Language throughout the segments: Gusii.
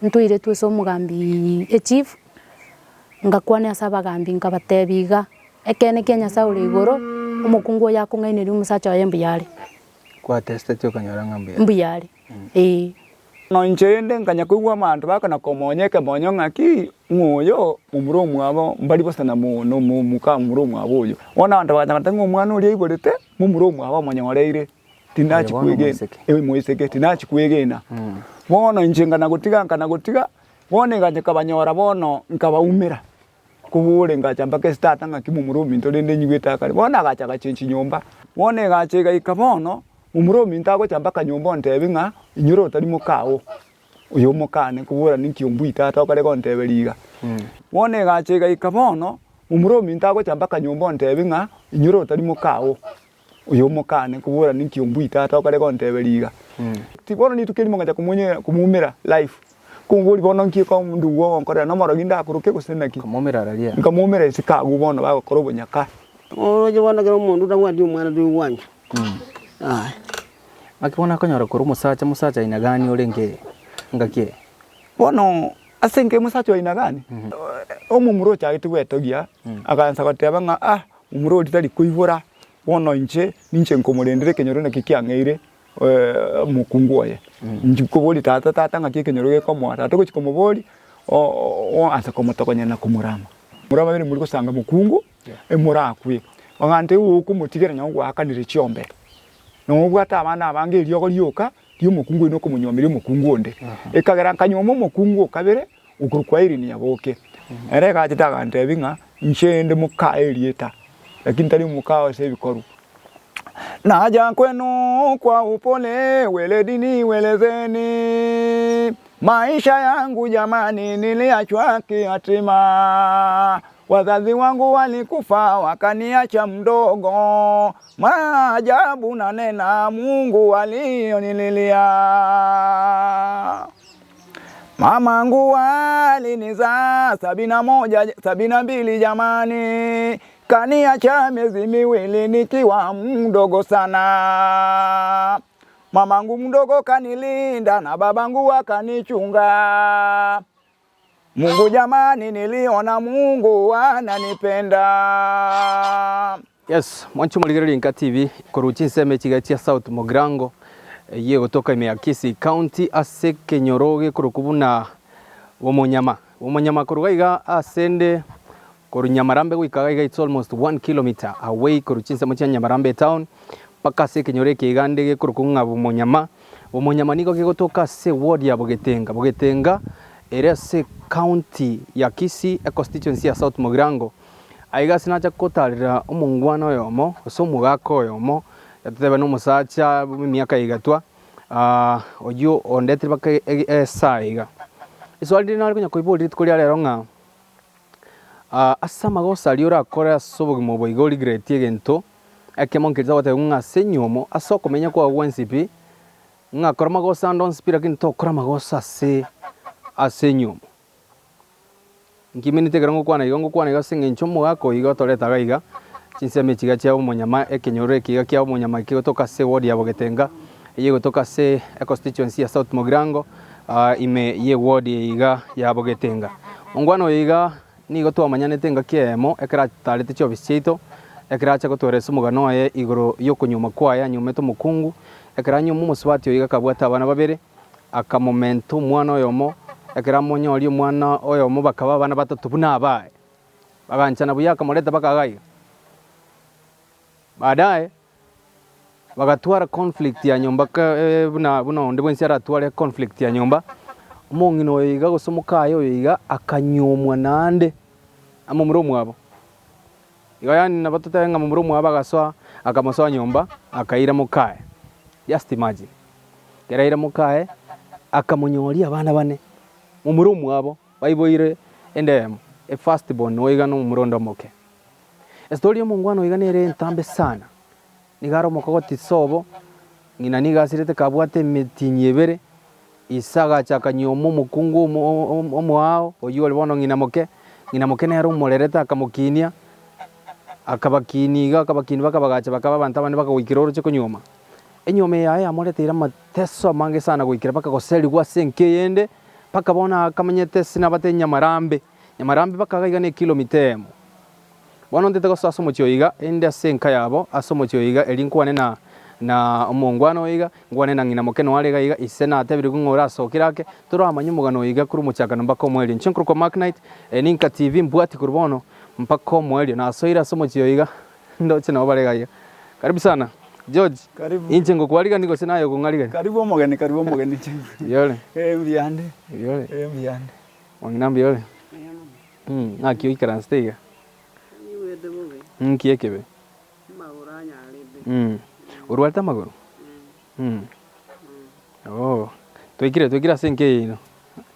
Ntwairetwe ase omogambi echief, ngakwana ase abagambi nkabatebia iga, ekeene kia Nyasaye ore igoro, omokungu oyo akong'aineria omosacha oye mbuya are. Kwatesiteti okanyora ng'a mbuya are? Mbuya are, eeh. Bono inche rende nkanya koigwa abanto bakona komonya ekemonyo ng'aki, ng'a oyo momura omwabo mbari bosa na mo no mo moka momura omwabo oyo. Bono abanto baganya goteba ng'a omwana oria aiborete, momura omwabo omonyoreire. Tinachi Oyo bono kwegena, omoiseke. eh moiseke, tinachi kwegena. Bono inche nkana gotiga nkana gotiga, bono egacha ekabanyora bono nkabaumera, kobore ngacha mpaka ase tata ng'aki momura ominto rende nyigwete akare. Bono agacha agachenchi nyomba, bono egacha egaika bono, momura ominto agocha mpaka nyomba ontebi ng'a, inyora otari mokao, oyo omokane kobora ninki ombui tata okare gonteberia iga. Bono egacha egaika bono, momura ominto agocha mpaka nyomba ontebi ng'a, inyora otari mokao. Oyo omokane kobora ninki ombui tata okare gonteberia iga. Ti bono rituko erimo ngacha komonye komoumera life, komoboria bono nki eko ndugu ogonkorera nomorogi ndakoroke gose naki. Nkamoumera araria. Nkamoumera isiko agwo bono bagokora obonyaka. Oroche bono ekero omonto otabwati omwana toigwancha, yaya. Naki bono akonyora korwa omosacha, mosacha aina gani orenge ngaki eye? Bono ase enka omosacha oyo aina gani, omomura ochagete gwetogia, akaansa goteba ng'a ah Omura oria tari koibora, bono inche ninche nkomorendera ekenyoro naki kiang'eire omokungu oye. Inche nkoboria tata, tata ng'aki ekenyoro gekomoa, tata ogochia komoboria oansa komotokonya na komorama. Mura babere mori gosanga mokungu, emorakwe, ogante okomotigera nonye gwaakanire chiombe, nonye obwate abana abange eriogo rioka ria omokungu oyio na okomonyuomeria omokungu onde. Ekagera nkanyuoma omokungu o kabere. Okorokwa Irene Nyaboke, ere egachete agantebia ng'a inche inde mokaye erieta, lakini tari mokaye ase ebikorwa. Naja kwenu kwa upole weledi niwelezeni maisha yangu jamani niliachwa kiyatima wazazi wangu walikufa wakaniacha mdogo maajabu nanena Mungu aliyonililia. Mamangu alinizaa 71 72 jamani, kaniacha miezi miwili nikiwa mdogo sana. Mamangu mdogo kanilinda na babangu akanichunga. Mungu jamani, niliona Mungu ananipenda. Yes, mwanche omorigereria Inka TV korwa chinsemo echiga chia South Mugirango eyio egotoka ime ya Kisii County ase ekenyoro gekorokwa buna Bomonyama. Bomonyama korwa iga ase nde korwa Nyamarambe goika iga iga it's almost one kilometer away korwa chinsemo chia Nyamarambe etown mpaka ase ekenyoro eke iga nde gekorokwa ng'a Bomonyama. Bomonyama nigo gegotoka ase eward ya Bogetenga. Bogetenga ere ase ecounty ya Kisii, econstituency ya South Mugirango. Aiga ase nacha gotarera omongwana oyomo, gose omogaka oyomo, totebe nomosacha bw'emiaka igatwa, oyio ondetire mpaka esaa iga. Eswali riria nare konya koiboria rituko ria rero ng'a ase amagoso aria orakore ase obogima obo iga origreti egento, ekemo nkeria togoteba ng'a ase enyiomo, ase okomenya kwao gwensi pi, ng'a kora amagoso ande onsi pi lakini tokora amagoso ase ase enyiomo. Nkimineti ekero ngokwana igo, ngokwana igo ase eng'encho omogaka oyo iga otorete iga iga, chinsemo echi iga chia omonyama, ekenyoro eke iga kia omonyama kegotoka ase eward ya Bogetenga, eyio egotoka ase econstituency ya South Mugirango ime ye eward eye iga ya Bogetenga. Omongwana oyo iga nigo twamanyanete engaki eyemo ekero atarete chiofisi chiaito, ekero acha gotweresa omogano oye igoro ya okonyuoma kwaye anyuomete omokungu, ekero anyuoma omosubati oyo iga akabwate abana babere, Akamomenta omwana oyomo, ekero amonyorie omwana oyomo bakaba abana batato buna abaye. Baganchana buya akamoreta mpaka iga iga. Baadaye, bagatwara conflict ya nyomba ka buna buna onde bwensi aratware conflict ya nyomba, omong'ina oyo iga gose omokaye oyo iga akanyuomwa naende amomura omwabo. Igo yaani nabo totebe ng'a momura omwabo agasoa akamosoa nyomba akaira mokaye. Just imagine. Ekero aira mokaye, akamonyoria abana bane, momura omwabo, baiboire enda eyemo, e first born oiga na omomura onde omoke. Estory ya omongwana oiga nere entambe sana, nigo are omokogoti sobo, ng'ina nigo asirete kabwate emitinyi ebere, ise agacha akanyuoma omokungu omo omoao, oyio ore bono ng'ina moke, ng'ina moke nere omorerete akamokinia, akabakinia iga akabakinia mpaka bagacha bakaba abanto abande bakagoikera oroche konyuoma. Enyuoma eye yaye yamoreteire amateso amange sana goikera mpaka goserigwa ase enka eyende. Mpaka bono akamanyete ase nabate Nyamarambe, Nyamarambe mpaka iga iga ne ekilomita eyemo. Bono ntete gosoa ase omochie oyo iga, inde ase enka yabo ase omochie oyo iga, erio nkwane na na omongwana oyo iga, nkwane na ng'ina moke noare iga iga, ise natebirigwe ng'a orasokire ake, toramanye omogano oyo iga korwa omochakano mpaka omoerio. Inche nkorokwa Mark Knight, eye ninka TV, mbwati korwa bono mpaka omoerio. Nasoire ase omochie oyo iga, ndoche nabo bare iga iga. Karibu sana George, Karibu. inche ngokwarigani gose naye okong'arigani? Karibu omogeni, karibu omogeni. Mbuya ore? Eh, mbuya ande. Mbuya ore? Eh, mbuya ande. Mong'ina mbuya ore? Ng'aki oikeransete iga? Nyigwete bobe, Nki ekebe? amagoro anyarete. Orwarete amagoro? Oh, twaikire twaikire ase enka eye yaino.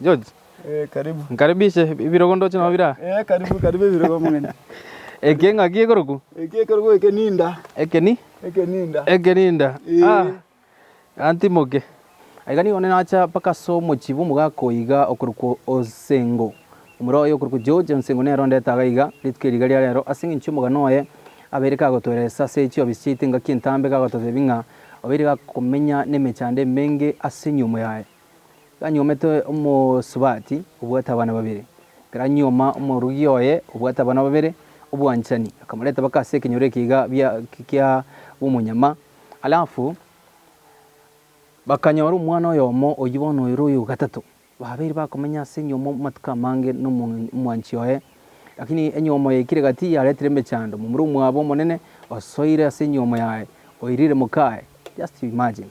George, Eh, karibu. nkaribishe ebirogo ndoche nabo bire aa? Eh, karibu karibu ebirogo omogeni. Eke ng'aki ekorokwa? Eki ekorokwa ekeninda. Ekeni? Ekeninda. Ekeninda. Eh. Ah. Antimoke. Aiga nigo nacha mpaka ase omochie bw'omogaka oyo iga okorokwa Osengo. Omorwa oye okorokwa George Onsengo nere ondete iga iga rituko eri iga ria rero ase eng'encho y'omogano oye abeire kagotoeresa ase chiofisi chiaito engaki entambe kagototebia ng'a obeire gakomenya nemechando emenge ase enyiomo yaye. Ganyuomete omosubati obwate abana babere. Ekero anyuoma omorugi oye obwate abana babere, obwanchani akamoreta mpaka ase ekenyoro eke iga bia kia bw'omonyama. Alafu bakanyora omwana oyomo oyio bono ere oyo gatato, babeire bakomenya ase enyiomo amatuko amange na omwanchi oye, lakini enyiomo yaikire gati yaretire emechando, momura omwabo omonene osoire ase enyiomo yaye, oirire mokaye, just imagine.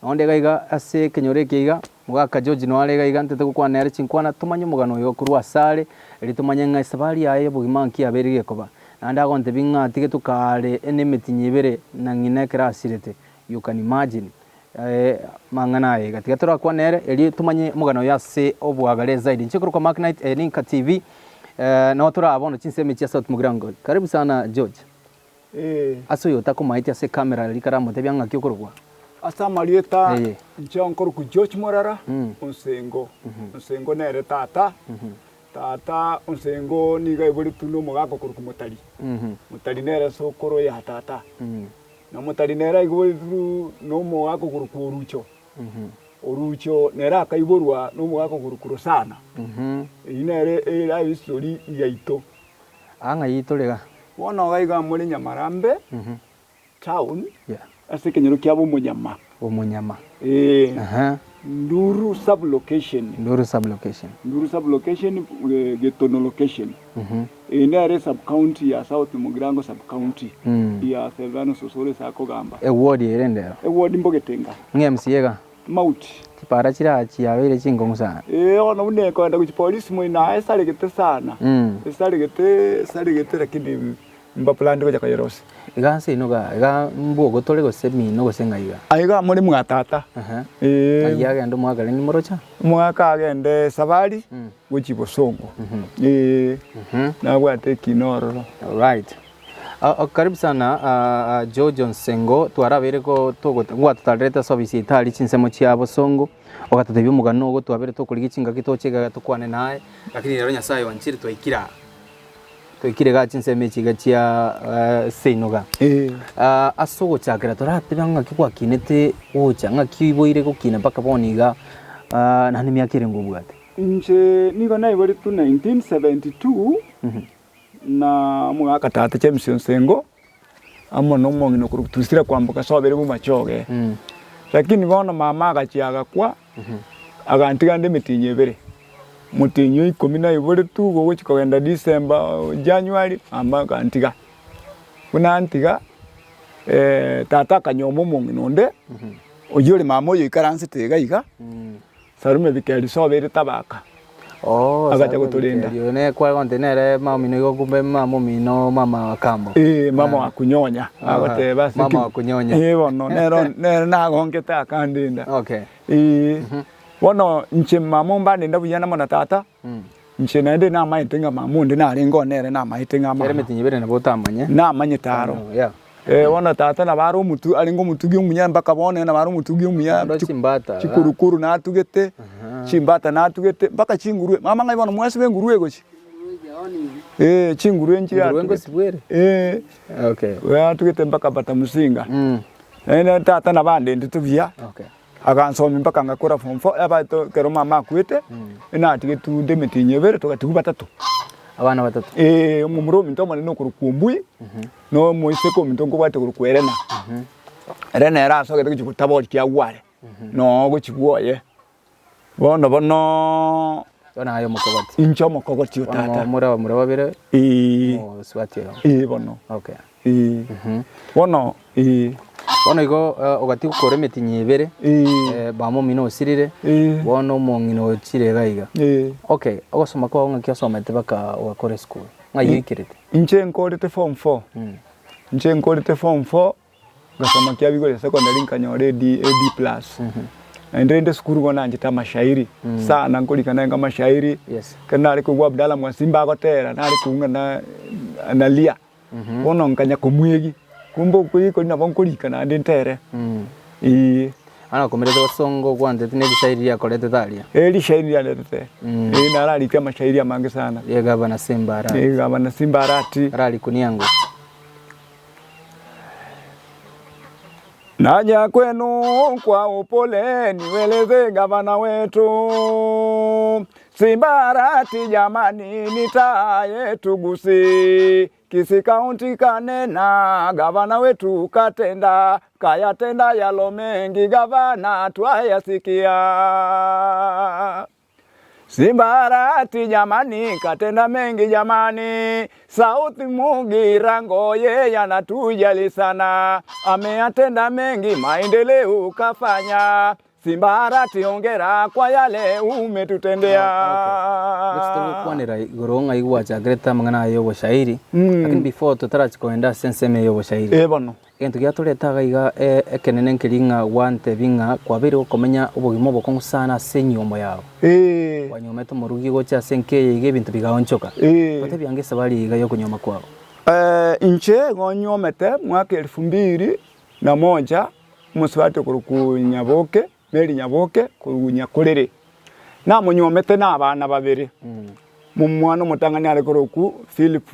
Nonde iga iga ase ekenyoro eke iga, mogaka George noare iga iga ntete gokwana nere chinkwana tomanye omogano oyo korwa asare, erio tomanye ng'a esabari yaye y'obogima nki yabeire gekoba. Naende agontebia ng'a atigetwe kare nemetinyi ebere na ng'ina ekero asirete. You can imagine amang'ana aya iga. Tiga torakwane nere erio tomanye omogano oyo ase oboagare zaidi. Inche korokwa Mark Knight, eye ninka TV, noo toraa bono chinsemo echi ase South Mugirango. Karibu sana George. Ase oyo otakomaeti ase ekamera riria karamotebia ng'aki okorokwa. Ase amarieta Eye. inche nkorokwa George Morara Onsengo. Onsengo nere tata. Tata Onsengo nigo aiboretwe na omogaka okorokwa Motari. Motari nere sokoro ya tata. Na Motari nere aiboretwe na omogaka okorokwa Orucho. Orucho nere akaiborwa na omogaka okorokwa Rosana. Eyio nere era history yaito. Aa ng'ai tore iga? Bono iga iga more Nyamarambe town ase ekenyoro kia Bomonyama. Bomonyama. Ee. Nduru sub location. Nduru sub location. Nduru sub location, Getono location. Eye nere sub county ya South Mugirango sub county ya Silvanus Osoro ase akogamba. Eward ere ndero. Eward Mbogetenga. Ng'a MCA iga? Mauti. Chipara chiria chiabeire chinkong'u sana. Ee bono buna ekoenda gochia polisi moino aye esaregete sana, esaregete esaregete lakini mbaplani gocha koyerosia. Iga nse ino iga iga mbwogo tore gose mino gose ng'ai iga? Aye iga more mwa tata. Ee. Ng'ai agende omwaka rende nimoroche? Omwaka agende esabari gochia bosongo, ee nabwate ekina ororo. Alright. Karibu sana George Onsengo, twarabeire ko togo gwatotarerete ase ofisi yaito aria chinsemo chia bosongo, ogatotebia omogano ogo twabere tokorigia chingaki toche iga tokwane naye, lakini rero Nyasaye oanchire twaikire aa. Twaikire igaa chinsemo echi iga chia seino igaa. Ase ogochakera toratebe ng'aki gwakinete gocha, ng'aki oiboire gokina mpaka bono iga, naende emiaka erenge obwate? Inche nigo naiboretwe 1972. Na omogaka tata James Onsengo, amo na omong'ina okorokwa Drusilla Kwamboka sobere bomachoge. Lakini bono mama agachia agakwa, agantiga ande emetienyi ebere. Omotienyi o ikomi na ibere tu gogochia kogenda December, January, mama agantiga. Buna antiga, tata akanyoma omong'ina onde, oyio ore mama oyo oikaransete iga iga. Salume Bikeri sobere tabaka, Oh, agacha Salume gotorenda. Bikeri, oyo nere kware gonte nere mama omino igo kumbe mama omino mama wa kambo. Ee, mama wa kunyonya, Aha, agoteba ase mama ki- wa kunyonya. Ee bono nero nere nagonkete akandenda. Okay. Ee, bono inche mama ombandenda buya namo na tata, inche naende namaete ng'a mama onde narenge oo nere namaete ng'a Kere mama. emetienyi ebere nabo otamanye. Namanyete aro. Yeah. Eh, bono tata nabo are omotu arenge omotugi omuya mpaka bono nabo are omotugi omuya, Ndo chimbata, chikurukuru natugete, chimbata natugete, mpaka chingurue, mama ng'ai bono mwasiba engurue gochia? Eh, chingurue nchire Engurue atugete. ngosibwa ere? Eh, Okay. atugete mpaka bata musinga. Mm. Naende tata nabo andendete buya. Okay. Agansomia mpaka ngakora form four, abato ekero mama akwete, enatigetwe inde emetienyi ebere togatigwa batato. Abana batato. Eeh, omomura ominto omonene okorokwa Ombui, na omoiseke ominto nkobwate okorokwa Elena. Elena ere asogete gochia gotabori kiagware, noo ogochia bwoye. Bono bonoooo Bono aye omokogoti. inche omokogoti o Bono tata. more abamura babere, Eeh, omosubati oyomo. eeh bono, Okay. eeh. Bono eeh. Bono igo ogati gokora emitinyi ebere, Eeh. mama omino osirire, Eeh. bono omong'ina ochire iga iga. Eeh. Okay, ogosoma kwao ng'aki osomete mpaka ogakora esukuru? Ng'ai oikerete? Inche nkorete form four, inche nkorete form four, ngasoma kiabigori secondary nkanyora A D, A D plus. Naende rende esukuru bono nanchete amashairi sana, nkorika naende amashairi, Yes. ekero nare koigwa Abdallah Mwasimba agotera, nare koigwa ng'a na nalia, bono nkanya komwegi, kumbe okoigwa koria nabo nkorika naende ntere, eeh. Bono okomerete gosonga okwantete na ebisairi riakoretete aria. Eeh rishairi riaretete, eeh nararike amashairi amange sana. Ria gavana Simba Arati. Eeh gavana Simba Arati. Ararikunia ng'o? Naja kwenu kwa upole niweleze gavana wetu Simba Arati jamani ni taa yetu Gusii Kisii County kanena gavana wetu katenda kayatenda yalo mengi gavana twayasikia Simba Arati jamani katenda mengi jamani South Mugirango yeye anatujali sana ameyatenda mengi maendeleo kafanya Simba Arati hongera kwa yale umetutendea. Gochi togokwanera igoro ng'ai gwachakerete amang'ana aya ya oboshairi, lakini before totarachi kogenda ase ensemo eye ya oboshairi, Eh bono. Egento giatorete iga iga ekenene nkeri ng'a gwantebia ng'a kwabeire gokomenya obogima obokong'u sana ase enyiomo yao. Kwanyuomete omorugi gocha ase enka eye iga ebinto bigaonchoka. Totebia ange esabari eye iga yokonyuoma kwao. Inche igo nyuomete mwaka elfu mbili na moja, omosubati okorokwa Nyaboke, Mary Nyaboke korwa Nyakorere. Namonyuomete na abana babere, omwana omotang'ani are korokwa Philip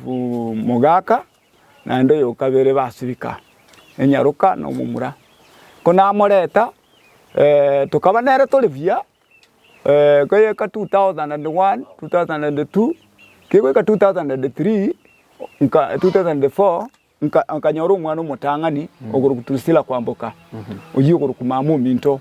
Mogaka, naende oyo okabere basibika, enyaroka na omomura. Ko namoreta, tokaba nere tore buya, koyeka 2001, 2002, kegoika 2003, nka 2004, nka nkanyora omwana omotang'ani okorokwa Drusilla Kwamboka, oyio okorokwa mama ominto.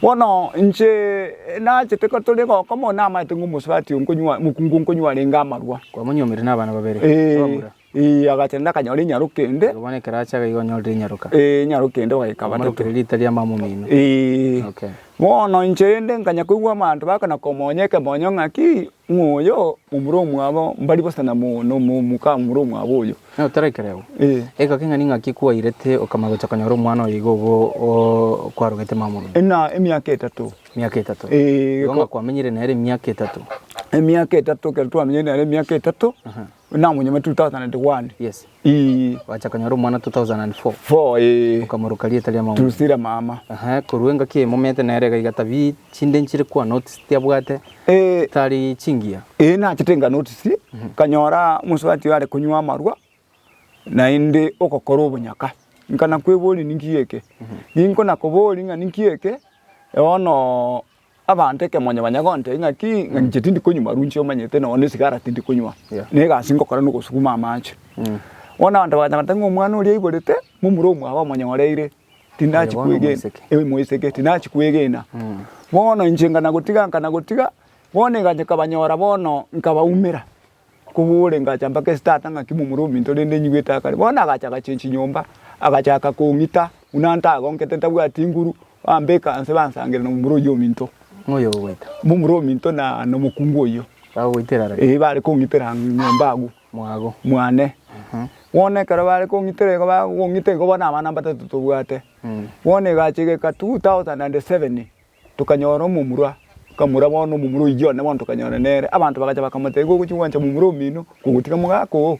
Bono inche nachete ko tore gokomo namaete ng'a omosubati oyo nkonywa omokungu nkonywa arenge amarwa. Kwamonyuomire na abana babere, Eeh, abamura. eeh, agacha naende akanyora enyaroka ende. Igo bono ekero acha iga onyorire enyaroka. Eeh, enyaroka ende bagaika batato. Omorokire riita ria mama omino. Eeh. Okay. Bono inche rende nkanya koigwa abanto bakona komonya ekemonyo ng'aki, ng'a oyo momura omwabo mbari bosa na mo no mo moka momura omwabo oyo. Nonya otaraikerewa, Eeh. egeka keng'ani ng'aki kwairete okamanya gocha konyora omwana oyo iga obo oo kwarogete mama omino? Ena emiaka etato. Emiaka etato. Eeh, Igo ng'a kwamenyire nere emiaka etato. Emiaka etato ekero twamenyire nere emiaka etato, namonyomete 2001. Yes. Eeh. Ogacha konyora omwana 2004. Four eeh. Okamoroka rieta ria mama. Drusilla mama. Ehe, korwa engaki eye momete nere iga iga tabi chinde nchire kwa notice tiabwate, Eeh. tari chingiya. Eeh nachete nga notice, nkanyora omosubati oyo are konywa amarwa, naende ogokora obonyaka. Nkana kweboria ninki eke? Ginkona koboria ng'a ninki eke, bono abanto ekemonyo banya gontebia ng'aki, ng'a inche tindi konywa marwa inche omanyete nonye na esigara tindi konywa, na egasi ngokora na ogosuguma amache. Bono abanto bagacha bagateba ng'a omwana oria aiborete, momura omwabo omonyoreire, tinachi Oyo bono kwegena, omoiseke. eh omoiseke, tinachi kwegena. Bono inche nkana gotiga nkana gotiga, bono egacha ekabanyora bono nkabaumera. Kobore ngacha mpaka ase tata ng'aki momura ominto rende nyigwete akare. Bono agacha agachenchia nyomba, agachaka kong'ita buna ntagonkete ntabwati nguru, bambeka nse bansangera na momura oyio ominto. Ng'o oyo ogoita? Momura ominto na na omokungu oyio. Bagogoitera aroro? Eeh bare kong'itera nyomba agwo. Mwago. Mwane. Bono ekero bare kong'itera igo bagong'ita igo bono abana mbatato tobwate. Bono egacha egeka 2007. Tokanyora omomura, okamura bono omomura oyio one bono tokanyora nere, abanto bagacha bakamotebia igo ogochia gwancha momura omino, kogotiga mogaka oo.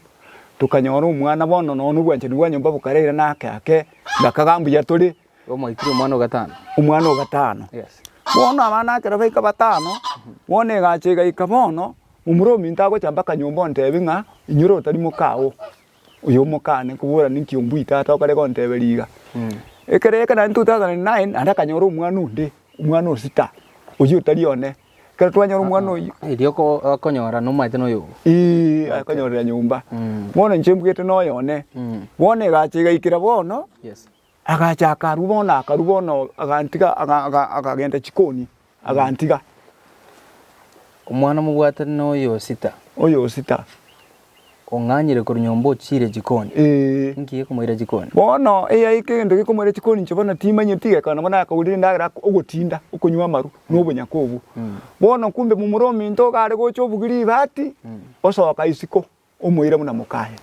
Tokanyora omwana bono nonya na obwanchani bwa nyomba bokareira na ake ake, ngakaga mbuya tore. Omoikire omwana o gatano. Omwana o gatano. Yes. Bono abana ekero baika batano, bono egacha egaika bono, momura ominto agocha mpaka nyomba ontebia ng'a, inyora otari mokao, oyo omokane, nkobora ninki ombui tata okare gonteberia iga. Ekero yaika naende 2009 naende akanyora omwana onde, omwana o sita, oyio otari one. Ekero twanyora omwana oyio. Erio oko okonyora nomaete noyo ogo. Eeh akonyorera nyomba. Bono inche mbwete noyo one. Bono egacha egaikera bono, Yes. agacha akarwa bono akarwa bono agantiga aga aga akagenda chikoni, agantiga. Omwana mobwate noyo o sita. Oyo o sita. Ong'anyire korwa nyomba ochiire jikoni. Ee. Inki gekomoira jikoni? Bono eyaika egento gekomoira jikoni inche bono timanyeti gekogera nabo nakaurire endagera ak ogotinda, okonywa amaru, na obonyaka obwo. Bono kumbe momura ominto iga are gocha obugia ribati, osoka isiko, omoira buna mokaye.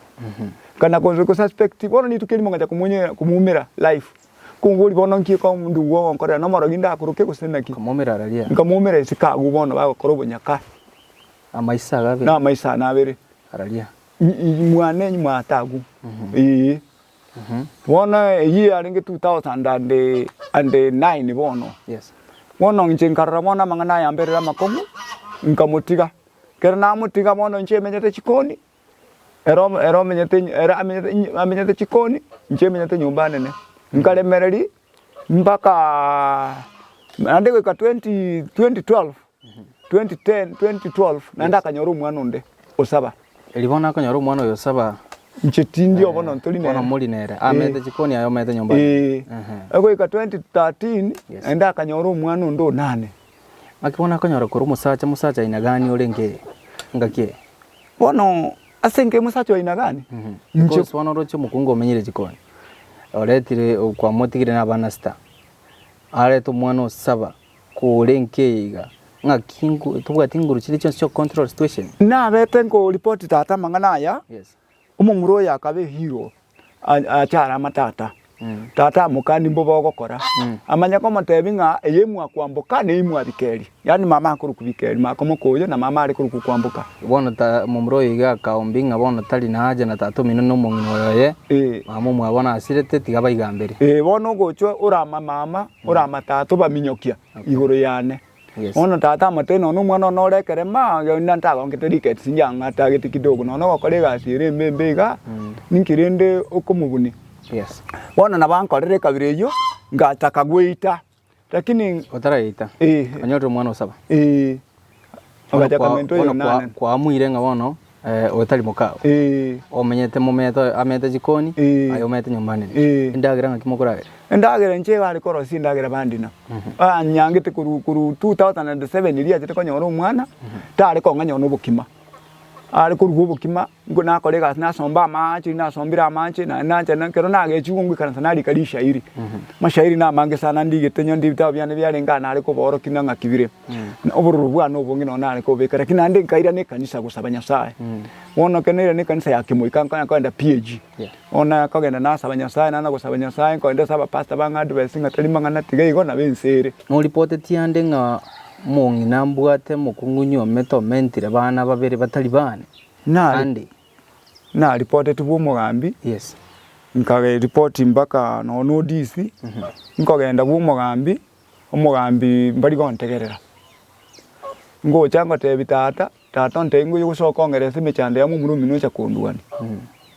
Kana konse gosuspect, bono rituko erimo ngacha komonye komoumera life, komoboria bono nki eko ndugu ogonkorera nomorogi ndakoroke gose naki? Nkamoumera araria. Nkamoumera isiko agwo bono bagokora obonyaka. Amaiso ago abere. Na amaiso ane abere. Araria. Mwane mwate agwo. Ee. Bono eyio yarenge 2009 bono. Yes. Bono inche nkarora bono amang'ana aya amberire amakong'u, nkamotiga. Ekero namotiga bono inche emenyete chikoni, ere ere omenyete ere amenyete amenyete chikoni, inche emenyete nyomba nene. Nkaremereria mpaka naende goika 2012. 2010, 2012 naende akanyora omwana onde osaba. Erio bono akonyora omwana oyo osaba. Inche tindi obono ntori nere. Bono mori nere. Amete chikoni aye omete nyomba. Eh. Egoika 2013 naende akanyora omwana onde onane. Naki bono akonyora korwa omosacha, mosacha aina gani orenge ngaki eye? Bono ase enka omosacha oyo aina gani? Inche bono oroche omokungu omenyire chikoni, oretire kwamotigire na abana sita, arete omwana osaba. Kore nkeye iga, ng'aki nku tobwati nguru chinde chionsi chia control situation? Nabete nkoripoti tata amang'ana aya, Yes. omomura oyo akaba ehero achare ama tata. Tata amokani mbobe ogokora, amanye komotebia ng'a eye mwakwamboka na eye mwabikeri, yaani mama akorokwa bikeri, makomoka oyo na mama are korokwa kwamboka. Bono ta momura oyo iga akaombia ng'a bono tari na haja na tata omino na omong'ina oyo oye, mama omwabo nasirete tiga baigambere. Ee, bono ogochwa orama mama, orama tata obaminyokia igoro yane. Bono tata amotebia nonya omwana one ore ekerema, onye ntagongete rickets njang'atagete kidogo, nonya ogokora egasi ere embe embe iga, ninki rende okomobunia. Bono nabo ankorera ekabira eyio, ngataka goita. Lakini Otaraita, Eh. onyorire omwana osaba. Eh. Bono Ogachaka kwa- mento oyo bono kwa- nane. kwamuire ng'a bono eh, otari mokao. Eh. Omenyete momete amete jikoni, Eh. aye omete nyomba nene. Eh. Endagera ng'aki mokoragera? Endagera inche bare korosia endagera bandina. Banyangete korwa korwa 2007 riria achete konyora omwana, tare kong'anya nonya obokima. Are koruga obokima, nigo nakora egasi nasomba amache, nasombire amache, naende nacha na ekero nagechigwa ngoikaransa narika rishairi. Amashairi namange sana ndigete onye ndi ebitabu biane biarenge aa nare kobaorokia ng'a ng'aki bire. Na obororo bwane obonge nonye nare kobeka, lakini naende nkairana ekanisa gosaba Nyasaye. Bono ekero nairana ekanisa ya kemoika nkonya kogenda PAG. Bono nakogenda nasaba Nyasaye, nana gosaba Nyasaye, nkoenda ase abapastor bang'a advice ng'a tari mang'ana tiga igo nabo ense ere. Noripotetie ande ng'a Omong'ina mbwate omokong'u omete omentire bana babere batari bane. Nari Ande. naripotetigwe omogambi, Yes. nkaripoti mpaka nonya na ODC, nkogenda bwa omogambi, omogambi mbari gontegerera. Ngocha ngotebi tata, tata ontebia ngocha gosoka ong'erese ase emechando ya momura omino ocha kondwania.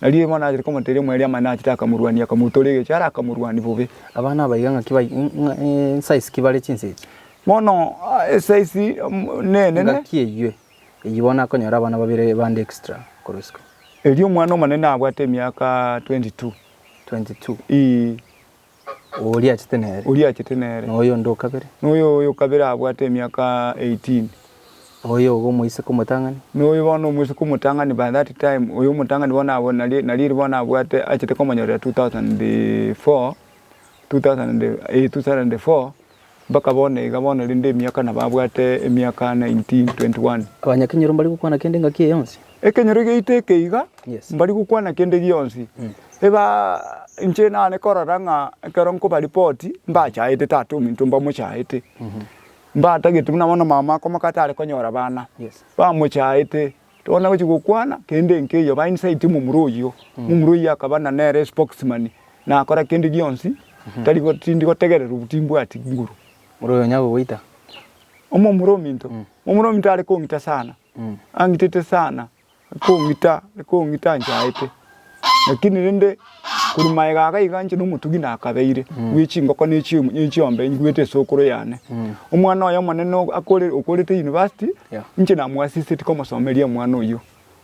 Nario bono nachete komoteria omweri amang'ana nachete akamorwania akamotora egechara akamorwania bobe. Abana aba iga ng'aki bai ng'a size ki bare chinsa echi? Bono esize nenene. Engaki eyio eyio bono akonyora abana babere bande extra korwa isiko. Erio omwana omonene nabwate emiaka 22. 22. Eeh. Oria achete nere. Oria achete nere. Na oyonde o kabere. Na oyo oyo kabere abwate emiaka 18. Oyo ogo omoiseke omotang'ani. Na oyo bono omoiseke omotang'ani by that time, oyo omotang'ani bono abo nari nari bono abwate achete komonyorera 2004, 2000 eh 2004, mpaka bono iga bono rende emiaka nabo abwate emiaka 19, 21. Abanyakenyoro mbari gokwana kende engaki eye yonsi? Ekenyoro giaito eke iga, Yes. mbari gokwana kende gionsi. Eba inche nare korora ng'a ekero nkobaripoti, mbachaete tata ominto mbamochaete. Mbatagete buna bono mama akomoka tare konyora bana, Yes. bamochaete, bono gochia gokwana, kende nkeiyo ba incite momura oyio, momura oyio akaba na nere spokesman, nakora kende gionsi, tari go tindi gotegererwa timbwati nguru. Omorwoti oyo onya gogoita. Omomura ominto, omomura ominto are kong'ita sana, ang'itete sana, kong'ita, kong'ita nchaete, lakini rende. Korwa magega iga iga inche nomotugi nakabeire bwe chingoko ne chiombe nyigwete esokoro yane. Omwana oye omonene akore okorete university, inche namoasisteti komosomeria omwana oyio.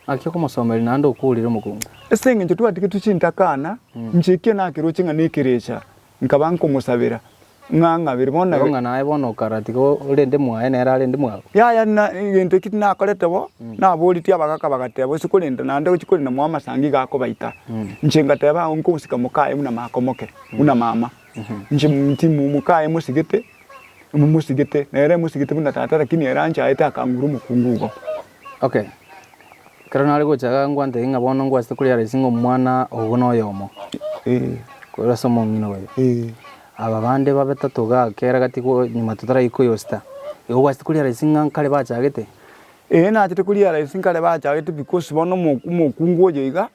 Naki okomosomeria naende okorire omokungu? Ase engencho twatigetwe chintakana, inche ekio nakeroche ng'a nekerecha, nkaba nkomosabera ng'a ng'abere bono. Igo ng'a naye bono okara tiga orende mwaye nere arende mwabo. Yaya na egento eki tinakorete bo, naboretie abagaka bagateba ose korenda naende gochia korenda mwao amasangi iga akobaita. Inche ngateba agwo nkosika mokaye buna makomoke, buna mama. Inche nti mokaye mosigete, momosigete, nere mosigete buna tata lakini ere anchaete akang'ura omokungu igo. Okay, ekero nare gocha igaa ngwantebie ng'a bono ngwasete koria rahisi ng'a omwana ogo na oyomo, korwa ase omong'ina oyo. Aba bande babe tatu igaa kera gati ko nyuma totaraika koyosita, igo gwasete koria rahisi ng'a nkare bachagete? Eeh nachete koria rahisi nkare bachagete because bono omo omokungu oyo iga,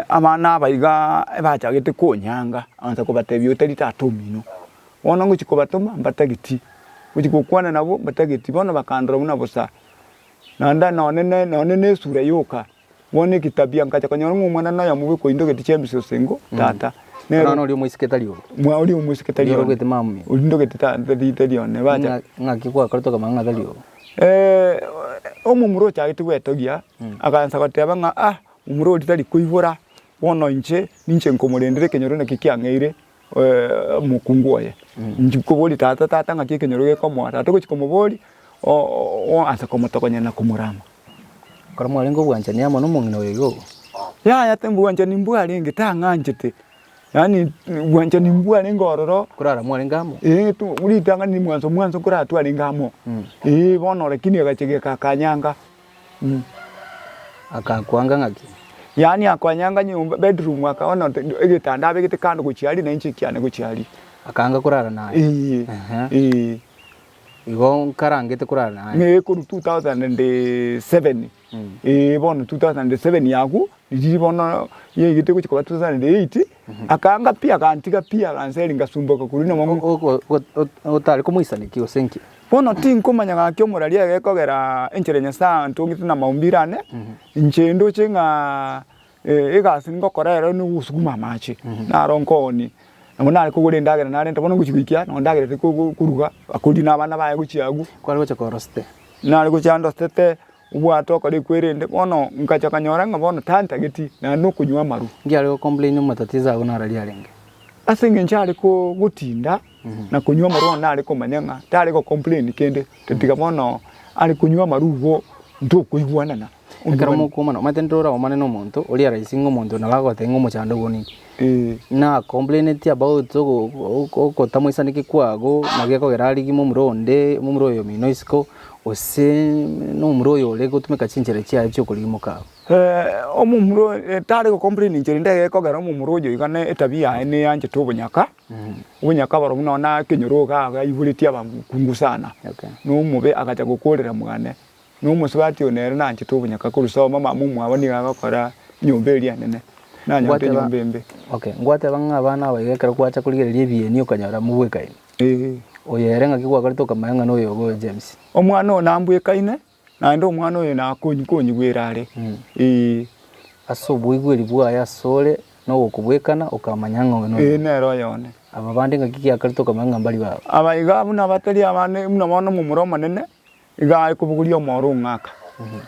abana aba igaa ebachagete konyanga, ansa kobatebia otari tata omino. Bono ngochia kobatoma mbatageti, ngochia gokwana nabwo mbatageti, bono bakandora buna bosa. Naende nonye ne nonye na esura yoka, bono ekitabia nkacha konyora ng'a omwana noyomo bweka oindogeti James Osengo tata, nere Bono oria omoiseke tari oo. mwa oria omoiseke tari Oria one, orogete mama omino. oria ndogete ta tari tari one bacha. Ng'a ng'aki gwakorete okamanya ng'a tari oo. Omomura ochagete gwetogia, akaansa goteba ng'a ah, omomura oria tari koibora, bono inche ninche nkomorendera ekenyoro naki kiang'eire. omokungu oye, inche nkoboria tata tata ng'aki ekenyoro gekomoa, tata ogochia komoboria oansa komotogonya na komorama. Ekero mwarenge obwanchani amo na omong'ina oyo iga obo? Yaya tibwanchani mbwarenge tang'anchete, yaani bwanchani mbwarenge ororo. Korara mwarenge amo? Eeh tu ritang'ani mwanso mwanso nkorara twarenge amo, eeh bono lakini agacha geka akanyanga. Akakwanga ng'aki? Yaani akwanyanga nyomba bedroom akaona egetanda abegete kando gochia aria na inche ekiane gochia aria. Akaanga korara naye? Eeh Ehe. eeh. Igo nkarangete korara naye? Ng'ee korwa 2007 eeh bono 2007 agwo riria bono yaigete gochia koba 2008 akaanga pi agantiga pi aganseria ngasumboka korwa nabo Otare komoisaneki gose nki? Bono tinkomanya gaki omoraria egekogera enchera Nyasae antongete namaumbire ane, inche ndoche ng'a egasi ngokora ero nogosuguma amache, naro nkoonie. Nabo nare kogora endagera narenta bono ngochia goikia nonye endagera tari koruga, akoria na abana baye gochia agwo. Kware gocha korosete? Nare gocha ndosete, obwate okora ekwerende, bono nkacha kanyora ng'a bono tantageti naende nokonywa amarwa. Nki are gocomplain amatatizo ago nararia arenge? Ase eng'encho are gotinda na konywa amarwa bono nare komanya ng'a tare gocomplain kende, tatiga bono are konywa amarwa igo ntokoigwanana. Ekero mokomana, omanyete ndore omane na omonto oria rahisi ng'a omonto nabo agoteba ng'a omochando ogo ninki. Na complaineti about ogotamoisaneki kwago naki ekogera arigie momura onde, momura oyo omino isiko, gose na omomura oyo ore gotumeka chinchera chiaye chiokorigia mokago. Omomura oyo tare gocomplain inche rende egekogera omomura oyo iga ne etabia yaye neyanchete obonyaka, obonyaka barobwo nonye na ekenyoro iga iga aiboretie abakungu sana, na omobe agacha gokorera mwane, na omosubati oyo nere nanchete obonyaka korwa sobo mama omwabo nigo agokora enyomba eria enene, nanyarete enyomba embe. Okay, ngwateba ng'a abana aba iga ekero gwacha korigereria ebieni okanyora mobwekaine, oyo ere ng'aki gwakorete okamanya ng'a noyo ogo James? Omwana oyo nambwekaine. Naende omwana oyo nakonyigwera are, ee. Ase oboigweri bwaye asore na ogokobwekana, okamanya ng'a oyo noyo. Ee, nere oyone. Aba bande ngaki giakarete okamanya ng'a mbari babo. Aba iga buna batari abande, buna bono omomura omonene, iga aye kobogoria omoro ong'aka,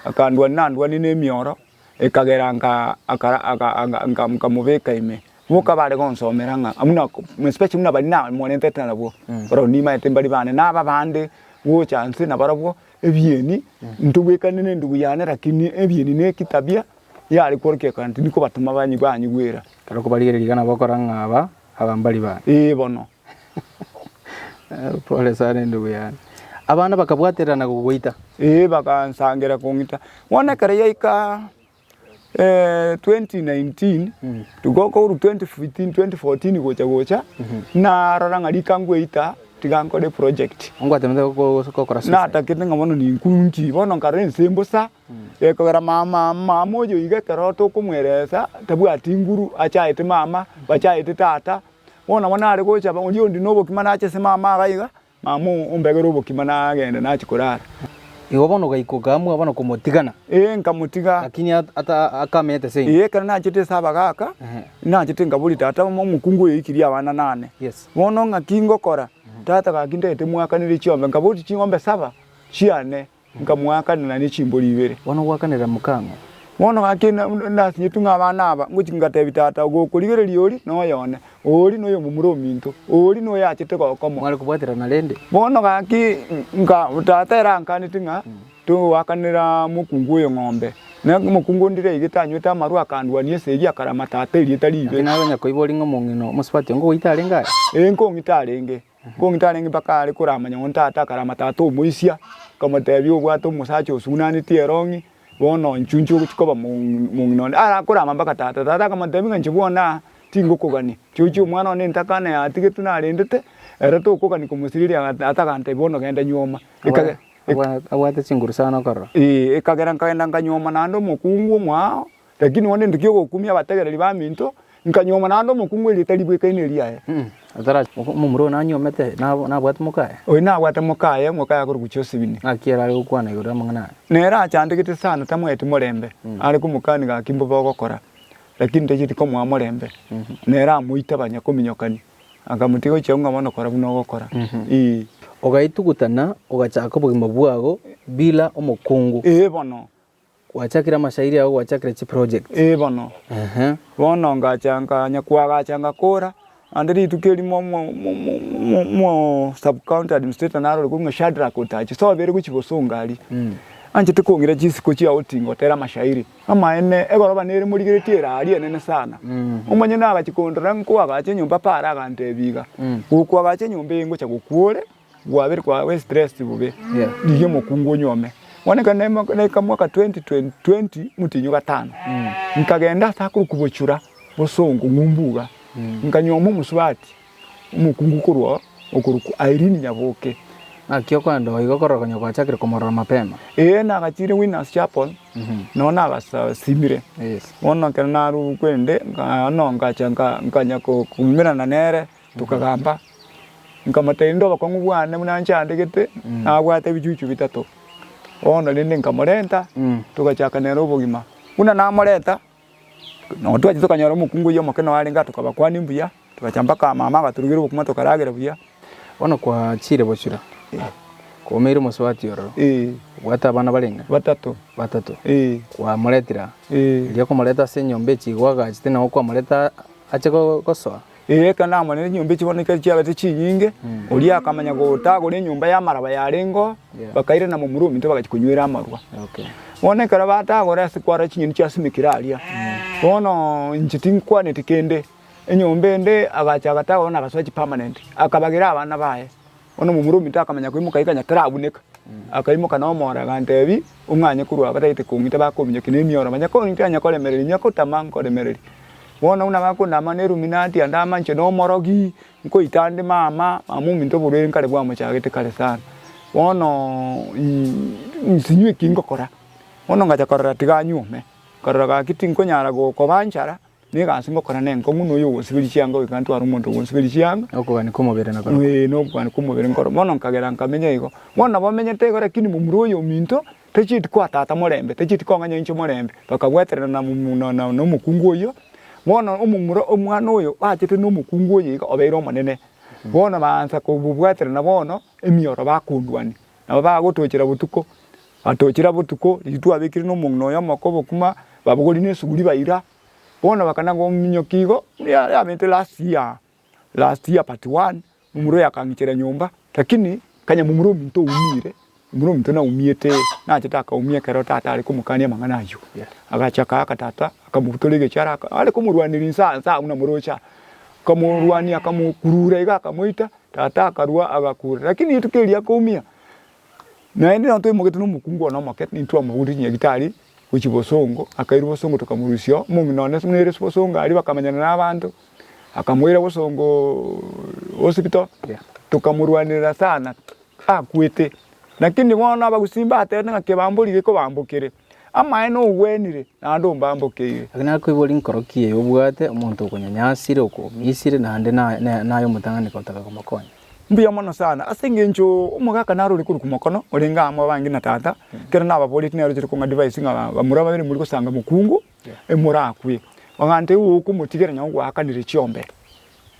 akandwania nandwanie na emioro, ekagera nka akara aka aka nka nkamobeka ime. Boka bare gonsomera ng'a buna especially buna baria namorentete nabwo, barabwo nimaete mbari bane, na aba bande gocha nse nabarabwo. Ebieni, ntobwekane nendugu yane, lakini ebieni ne ekitabia yare kworokia ekero tindi kobatoma banyigwera. Ekero okobarigereria iga nabo okora ng'a aba, aba mbari bane. Ee bono. Pole sana endugu yane. Abana bakabwatererana gogoita. Ee bakansangera kong'ita. Bono ekero yaika 2019, korwa 2015, 2014 gocha gocha, narora ng'a rika ngoita tiga nkore eproject. Ngwatemete gokora suicide. Natakete ng'a bono ninkunki, bono nkarora ense mbosa, ekogera mama mama oyo iga ekero tokomweresa tabwati nguru, achaete mama, bachaete tata, bono nabo nare gocha oria onde na obokima nache ase mama iga iga, mama ombegere obokima nagenda nachia korara. Igo bono ogaika okaamua bono komotigana. Ee, nkamotiga. Lakini ata akamete seino. Ee, ekero nachete ase abagaaka, Ehe. nachete nkaboria tata omokungu oyo oikirie abana nane. Yes. Bono ng'aki ngokora? Tata gaki ntagete mwakanere chiombe, nkaboria ching'ombe saba chiane. Nkamoakanera ne chimbori ibere. Bono gwakanera mokang'o. Bono gaki nasinyetwe ng'a abana aba, ngochia ngatebia tata, Gokorigereria oria noyone, oria noyomomura ominto, oria noyoachete gokomoa. Mware kobwaterana rende? Bono gaki nka tata ere ankaneti ng'a togoakanera mokungu oyo ng'ombe. Na omokungu onde riaigete anywete amarwa akandwania esegi akarama tata erieta ribe. Lakini naye onyakoiboria ng'a omong'ina omosubati ongo goita arenge aye? Ee, nkong'ita arenge. Nkong'ita arenge mpaka are koramanya ng'a tata akarama tata omoisia, akamotebia obwate omosacha osunanetie erong'i, bono inchuo inchuo ogochia koba mong'ina one. Ara korama mpaka tata, tata akamotebia ng'a inche bono aa tingokogania, chochia omwana one entakana yatigetwe narendete, ere tokogania komosireria tata agantebia bono genda nyuoma. Ekage Abwate chinguru sana okorora. Ee, ekagera nkagenda nkanyuoma naende omokungu omwao. Lakini bono ninto ki ogokumia abategereri baminto, nkanyuoma naende omokungu erieta ribwekaine eriaye. Omomura oyo nanyuomete, nabwate mokaye? Oyo nabwate mokaye, mokaye akorokwa Josebini. Naki ere are gokwana igoro y'amang'ana aya? Nere achandegete sana, tamoeti morembe, are komokania gaki mbobe ogokora, lakini tacheti komoa morembe. Nere amoita banya kominyokania, akamotiga gochia ng'a bono kora buna ogokora. Ee. Ogaitugutana, ogachaka obogima bwago bila omokungu. Ee bono. Gwachakire amashairi ao gwachakire chiproject. Ee bono. Ehe. Bono ngacha nkanya koagacha ngakora, naende rituko erimo omo omo omo sub county administrator naro ore korwa ng'a Shadrack Otachi, sobe ere gochia bosongo aria, anchete kong'ira chisiko chia outing gotera amashairi, amaene egoroba nere morigeretie ere aria enene sana. Omonyene agachia kondora nkoagacha enyomba paaro agantebia iga, gokoagacha enyomba eye ngocha gokwa ore. Gwabere kwawe stressed bobe, rigia omokungu onyuome. Bono ekero naika mwaka 2020 motienyi o gatano, nkagenda ase akorokwa bochura, bosongo, ng'umbu iga, nkanyuoma omosubati, omokungu korwa oo, okorokwa Irene Nyaboke. Naki okoenda oo igo okorora konya gwachakire komorora mapema? Ee, nagachire Winners Chapel, noo nagasasimire. Bono ekero narwa kwende, bono ngacha nkanya koumerana nere. Tokagamba, nkamotebia inde obokong'u bwane buna nchandegete, nabwate ebichuchu bitato. Bono rende nkamorenta, togachaka nere obogima. Buna namoreta, nabo twachia tokanyora omokungu oyio omoke noo arenge tokabakwania mbuya, togacha mpaka mama agatorugera obokima tokaragera buya. Bono kwachire bochura, kwaumeire omosubati ororo, obwate abana barenge? Batato. Batato. Kwamoretire aa? Erio okomoreta ase enyomba echi gwagachete nabo kwamoreta ache gosoa? Ee, ekero namonene chinyomba echi bono ekero chiabete chinyinge, oria akamanya gotagora enyomba y'amaraba yarenge oo, bakairana momura ominto bagachia konywera amarwa. Bono ekero batagora ase kwarora chinyoni chiasimekire aria, bono inche tinkwaneti kende, enyomba ende agacha agatagora bono agasoa chipermanent, akabagera abana baye. Bono momura ominto akamanya koimoka aye tarabuneka, akaimoka na omoro agantebia, ong'anye korwa aba batagete kong'ita bakominyokia na emioro, manya kong'ita onye koremereria onye kotama nkoremereria. Bono buna bakondama na eruminati andama inche na omorogi, nkoita ande mama, mama ominto oborwaire nkare bwamochagete kare sana. Bono nsinywe eki ngokora, bono ngacha korora tiga anyuome, nkarora gaki tinkonyara gokoba nchara. Na egasi ngokora nenkong'u noyo ogonsiberia chianga goika ntware omonto ogonsiberia chianga. Nokogania kw'omobere nakorokwo. Ee, nokogania kw'omobere nkoro. Bono nkagera nkamenya igo. Bono nabo menyete igo lakini momura oyo ominto, tachieti koa tata morembe, tachieti kong'anya inche morembe. Bakabwaterana na momu na na na omokungu oyio, bono omomura omwana oyo bachete na omokungu oyo iga obeire omonene. Bono baansa kobobwaterana bono, emioro bakondwania. Nabo bagotochera botuko, batochera botuko, riria twabekire na omong'ina oyo omoko obokima, babogoria na esuguri baira. Bono bakana gominyokia igo, yabete last year, last year part one, momura oyo akang'ichera nyomba, lakini kanya momura ominto oumire, momura ominto naumiete, nachete akaumia ekero tata are komokania amang'ana ayio. Agacha akaaka tata, akamobutora egechara aka are komorwaneria inse nsa buna moroche aa, akamorwania akamokurura iga akamoita, tata akarwa agakura. Lakini rituko erio akaumia, Naende nabo twaimogete na omokungu one omoke, nintwamobogoretie chinyagitari gochia bosongo, akairwa bosongo tokamorusia oo, omong'ina one ase nere bosongo aria bakamanyana na abanto, akamoira bosongoooo hospital, tokamorwanerera sana akwete. Lakini bono abagusii mbatebete ng'a kebambori gekobambokere, amaene ogwenire naende ombambokeire. Lakini nakoiboria nkoro ki eye obwate, omonto okonyanyasire, okomisire, naende naye omotang'ani gotaka komokonya. Mbuya mono sana ase eng'encho omogaka naro ore korokwa mokono orenge amo abange na tata, ekero nababoretie nere ochire kong'a advice ng'a bamura babere mori gosanga mokungu, emorakwe. Bagantebia okomotigera nyago gwaakanire chiombe,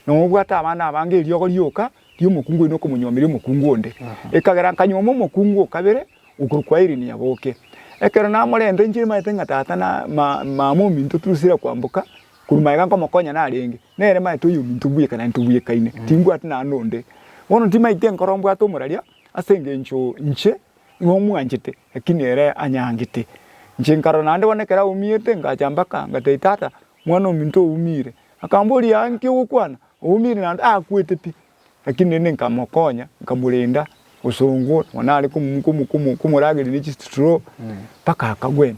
nobwate abana abange eriogo rioka ria omokungu oyio na okomonyuomeria omokungu onde. Ekagera nkanyuoma omokungu o kabere okorokwa Irene Nyaboke. Ekero namorenta inche nimanyete ng'a tata na ma mama ominto Drusilla Kwamboka, korwa magega nkomokonya narenge, nere maete oyominto bweka naende tobwekaine, timbwati naende onde. Bono timaeti enkoro mbwate omoraria ase engencho inche nigo mwanchete, lakini ere anyangete. Inche nkarora naende bono ekero aumiete ngacha mpaka ngatebia tata, mwana ominto oumire. Akamboria aa nki ogokwana? Oumire naende akwete pi. Lakini rende nkamokonya, nkamorenda bosongo, nonya nare komo komo komo komorageria ne chistraw mpaka akagwena.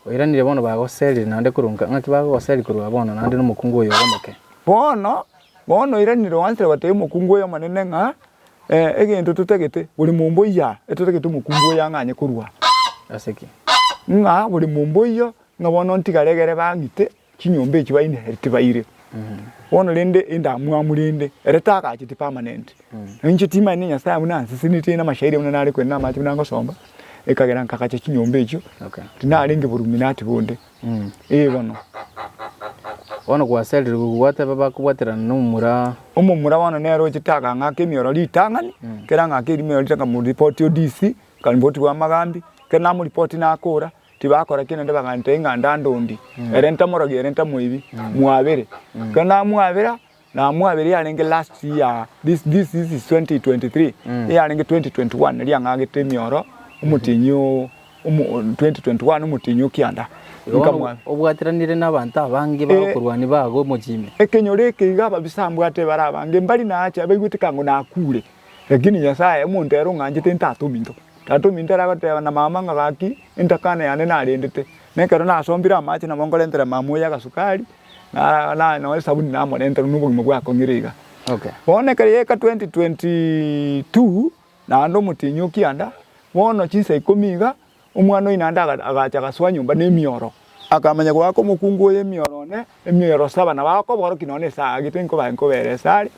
Oiranire bono bagoserire naende korwa nka ng'aki bagogoseria korwa bono naende nomokungu oyo omoke. Bono, bono oiranire oansire gotebia omokungu oyo omonene ng'a egento totagete bori momboyia, etotagete omokungu oyo ang'anye korwa. Ase ki? Ng'a bori momboyia, ng'a bono ntigare egere bang'ite, Chinyomba echi bainheriti baire. Bono rende endamwamu rende ere tagacheti permanent. Na inche timanyeti Nyasaye buna anseseneti na amashairi buna nare korenda amache buna ngosomba, ekagera nkagacha chinyomba echio, tinarenge boruminati bonde. Ee bono. Bono gwaserirwe gwateba bakobwaterana na omomura. Omomura bono nere ochete akang'aka emioro ritang'ani, ekero ang'aka emioro ritang'ani nkamoripoti ODC, nkaripoti bwa amagambi, ekero namoripoti nakora, Tibakora ki naende bagantebia ng'a ndandondi, ere ntamorogi ere ntamoibi, mwabere. Ekero namwabera, namwabera yarenge last year, this this this is 2023, eyarenge 2021 naria ang'agete emioro omotienyi o omo 2021 omotienyi o kianda, Igo bono nkamwabera. obwateranire na abanto abange bagokorwania bago omochie ime. Ekenyoro eke iga ababisa mbwate bare abange, mbari nache baigwete kango nakure, lakini Nyasaye omonto ere ong'anchete ntata ominto. Tata ominto ere agoteba na mama ng'a gaki entakana yane narendete, na ekero nasombire amache nabo nkorentera mama oyo agasukari, na na nonya esabuni namorentera buna obogima bwakong'ire iga. Okay. Bono ekero yaika 2022, naende omotienyi o kianda, bono chinsa ikomi iga, omwana oyio naende aga agacha agasoa nyomba na emioro. Akamanya goaka omokungu oyo emioro one, emioro saba, nabo akoborokia nonya esaa gete nkoba nkobera esare,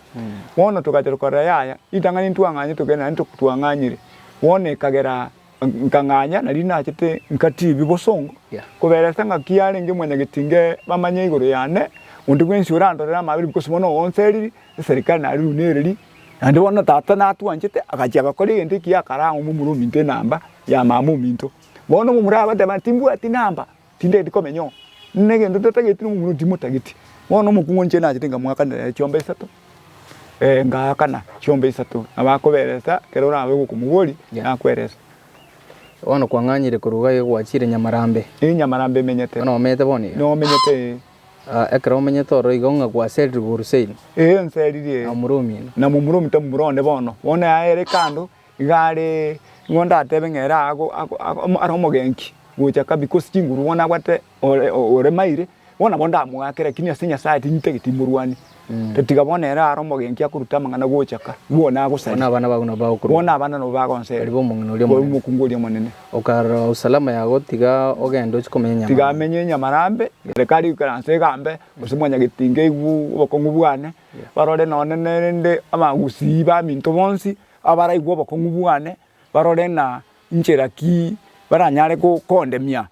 bono togacha tokarora yaya, ritang'ani ntwang'anye tokende naende twang'anyire. Bono ekagera nkang'anya nario nachete nkatibi bosongo, kobera ase ng'aki yarenge mwanyagetinge bamanye igoro yane, onde bwensi orandorere amabera because bono oonseriri, eserikari narirwe nereri, naende bono tata natwanchete agachia agakora egento ekiya akaraa omomura ominto enamba ya mama ominto. Bono omomura agateba, Timbwati namba, tindageti komenya oo, negento ntatageti na omomura timotageti. Bono omokungu inche nachete nkamoakanera ere chiombe isato, ngaakana chiombe isato, nabo akoberesa ekero orabe gokomoboria, nakweresa. Bono kwang'anyire korwa iga gwachire Nyamarambe. Ee Nyamarambe emenyete. Bono omenyete bono iga? Nomenyete ee. Ekero omenyete ororo igo ng'a gwaserirwe korwa seino? Ee nseririe ee. Na momura omino? Na momura ominto momura one bono. Bono yaye ere kando. Iga are, nigo ndatebe ng'a ere ago ago ago are omogenki gocha ka because chinguru bono abwate ore oremaire, bono nabo ndamoakere lakini ase Nyasaye tintageti morwanie. Tatiga bono ere are omogenki akoruta amang'ana gocha ka, bono agosaria. Bono abana bago nabo bagokorwa. Bono abana nabo bagonsera. Bari b'omong'ina oria omonene. Omokungu oria omonene. Okarora usalama yago tiga ogende ochie komenya Tiga nyamarambe. amenye nyamarambe, serikali ikaranse egambe, gose mwanyagetinga aigwe obokong'u bwane, barore nonye rende abagusii baminto bonsi, Abaraigwe obokong'u bwane, barore ng'a inchera ki baranyare kondemia,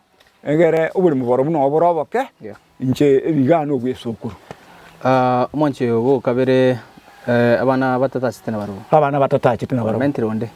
egere oborimo borobwo nabo bore oboke, inche ebigaa nobw'esukuru. Omwanchi oyo bw'okabere abana batatachete nabarobwo. Abana batatachete nabarobwo. Omentire onde?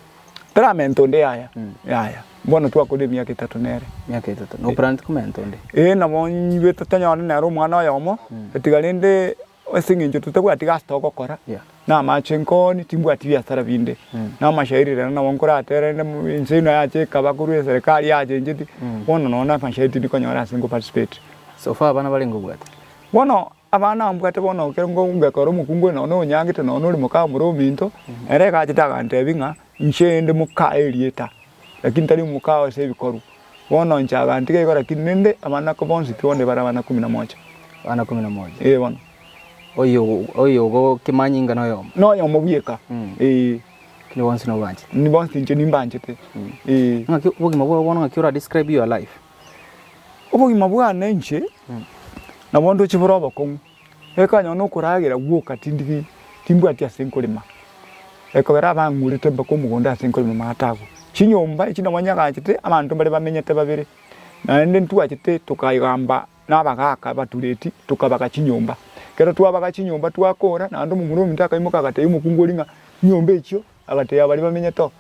Taramenta onde yaya, yaya. Bono twakorire emiaka etato nere. Emiaka etato. Noplaneti komenta onde? Ee nabo nyigwete tonyore nere omwana oyomo, tiga rende Ase eng'encho totabwati gasi togokora, na amache nkoni, timbwati biasara binde, na amashairi rero nabo nkoratere rende ense ino yacha ekaba korwa eserekari yachencheti, bono nonya na amashairi tindi konyora ase nko participate. So far abana barenge obwate? Bono abana mbwate bono ekero ngekora omokungu oyo nonya onyangete nonya ore moka omoro ominto, ere iga achete agantebia ng'a inche inde mokaye erieta, lakini tari mokaye ase ebikorwa. Bono inche agantiga igo lakini rende abana bonsi pi bono bare abana kumi na moja. Abana kumi na moja. Ee bono. Oyo oyo ogokemanyi noyomo. Noyomo bweka. Ee. Lakini bonsi nobanchete. Ni bonsi inche nimbanchete. Ee. Ng'aki obogima bwao bono ng'aki ora describe your life? Obogima bwane inche, nabo ndoche bore obokong'u, ekero nonye nokoragera gwoka tindi timbwati ase nkorema. Ekogera abang'urete mpaka omogondo ase nkorema amato agwo. Chinyomba echi nabo nyagachete, abanto mbare bamenyete babere, naende ntwachete tokaigamba na abagaka abatureti tokabaga chinyomba. Ekero twabaga chinyomba twakora, naende omomura ominto akaimoka agatebia omokungu oria ng'a chinyomba echio, agatebia baria bamenyete oo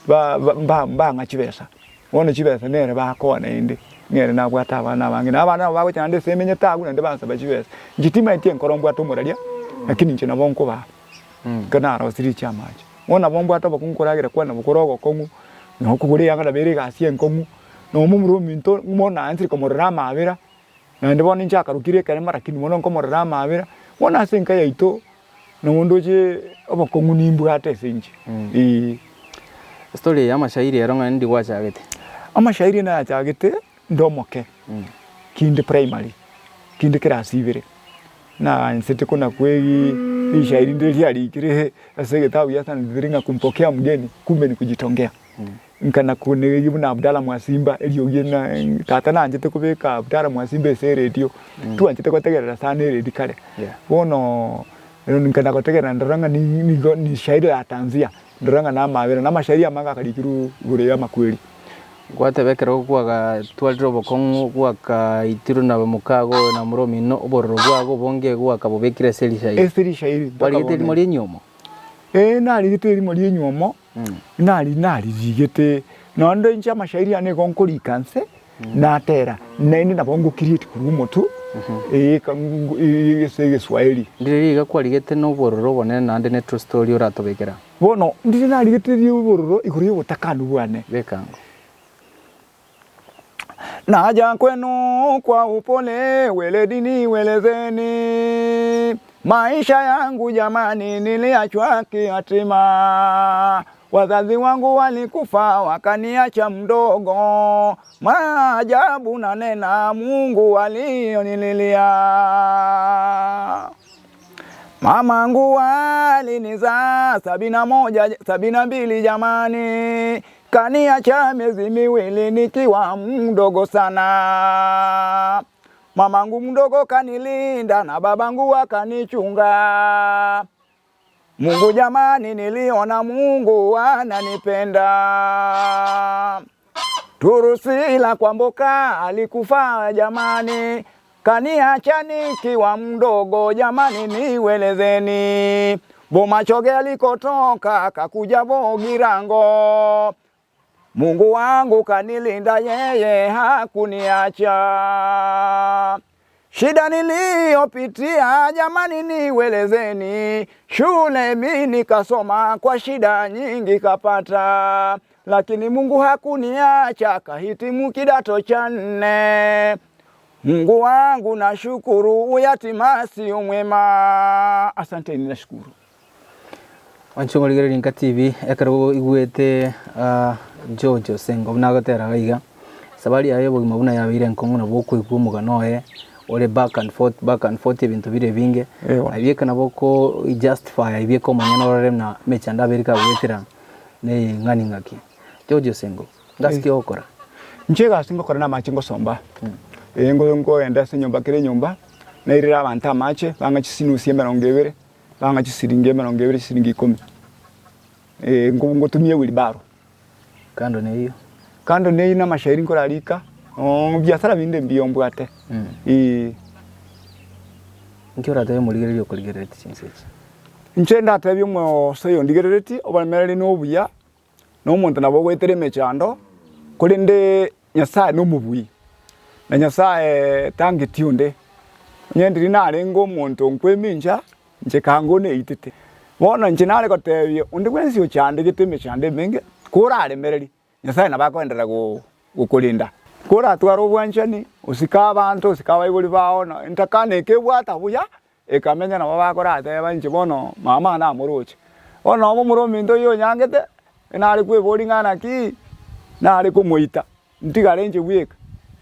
ba ba mbang'a chibesa. Bono chibesa nere bakoa naende, nere nabwate abana abange, na abana nabo bagocha naende ase emenyete agwo naende bansaba chibesa. Inche timaeti enkoro mbwate omoraria, lakini inche nabo nkobaa. Ekero narosirie chiamache. Bono nabo mbwate obokong'u koragera kwane nabo kore ogokong'u, na okogora eyanga nabo ere egasi enkong'u, na omomura ominto bono naanchire komorora amaabera, naende bono inche akarokire ekerema lakini bono nkomorora amaabera, bono ase enka yaito nabo ndoche obokong'u nimbwate ase inche, eeh. Estory eye ya amashairi ero ng'a ndi gwachagete? Amashairi nayachagete nde omoke, kinde primary, kinde class ibere. Naansete kona-kwegi rishairi rinde riarikire ase egetabu gia Sunday ng'a kumpokea mgeni kumbe ni kujitongea. Nkana konegi buna Abdalla Mwasimba eriogi na tata nanchete kobeka Abdalla Mwasimba ase eredio, twanchete gotegerera sana eredio kare. Bono nkana gotegerera ndora ng'a nigo ni shairi la tanzia, ndora ng'a namabera, na amashairi amange akarikirwe igoro ya amakweri. Gwateba ekero gwagatwarire obokong'u gwakaitirwe na mokago na momura omino, obororo bwago obonge gwakabobekire ase rishairi. Ase rishairi Kwarigete erimo ri'enyiomo? Ee, narigete erimo ri'enyiomo, nari naririgete, nonya inche amashairi ane igo nkorika nse, natera, naende nabo ngo create korwa omotwe, ee ase egeswahili. Ndire riga kwarigete na obororo obonene naende ne true story oratobekera. Bono ndire narigetererie obororo igoro y'obotakanu bwane. Bekango. Naja kwenu kwa upole weledi niwelezeni maisha yangu jamani, niliachwa kiyatima, wazazi wangu walikufa wakaniacha mdogo, maajabu nanena Mungu aliyonililia. Mamangu alinizaa 71 72 jamani, kaniacha miezi miwili nikiwa mdogo sana. Mamangu mdogo kanilinda na babangu akanichunga. Mungu jamani, niliona Mungu ananipenda. Turusila Kwamboka alikufa jamani, kaniacha nikiwa mdogo jamani, niwelezeni. Bomachoge alikotoka kakuja Bogirango, Mungu wangu kanilinda, yeye hakuniacha. Shida niliyopitia jamani, niwelezeni. Shule mi nikasoma kwa shida nyingi kapata, lakini Mungu hakuniacha, kahitimu kidato cha nne. Mungu wangu nashukuru, uyatima sio mwema. Asanteni, nashukuru. Mwanche ngorigereria Nka TV, ekero oigwete George Osengo buna agotera iga iga, esabari yaye y'obogima buna yabeire enkong'u nabo okoigwa omogano oye ore back and forth, back and forth ebinto bire ebinge, Ewa. aye nabo oko justify ebieka omonyene orore buna emechando abeire kagoetera na eyeng'ani ng'aki. George Osengo, ngasi ki ogokora? Inche egasi ngokora na amache ngosomba, eh nkogenda ase enyomba kera enyomba, nairera abanto amache, bang'a chisinusi emerongo ebere. Bang'a chisiringi emerongo ebere chisiringi ikomi, eh, ngotumia ewheelbarrow. Kando na eyio? Kando na eyio na amashairi nkorarika, biasara binde mbuya mbwate, eh. Nki oratebe omorigereria okorigereretie chinsa echi? Inche ndatebie omosa oyo ondigereretie, oboremereri na obuya, na omonto nabo ogoetera emechando, korende Nyasae nomobui, na Nyasae tangeti onde. Onye ndiri narenge omonto nkwemincha, inche kanga oneitete. Bono inche nare gotebia onde bwensi ochandegete emechando emenge, koraremererie, Nyasae nabo akoenderera gokorinda. Koratware obwanchani, osike abanto, osike abaibori bao, na entakana ekebwata buya, Ekamenya nabo bakorateba inche bono mama namoroche. Bono nabo momura ominto oyio onyangete, nare kweboria ng'a naki nare komoita, ntigare inche bweka,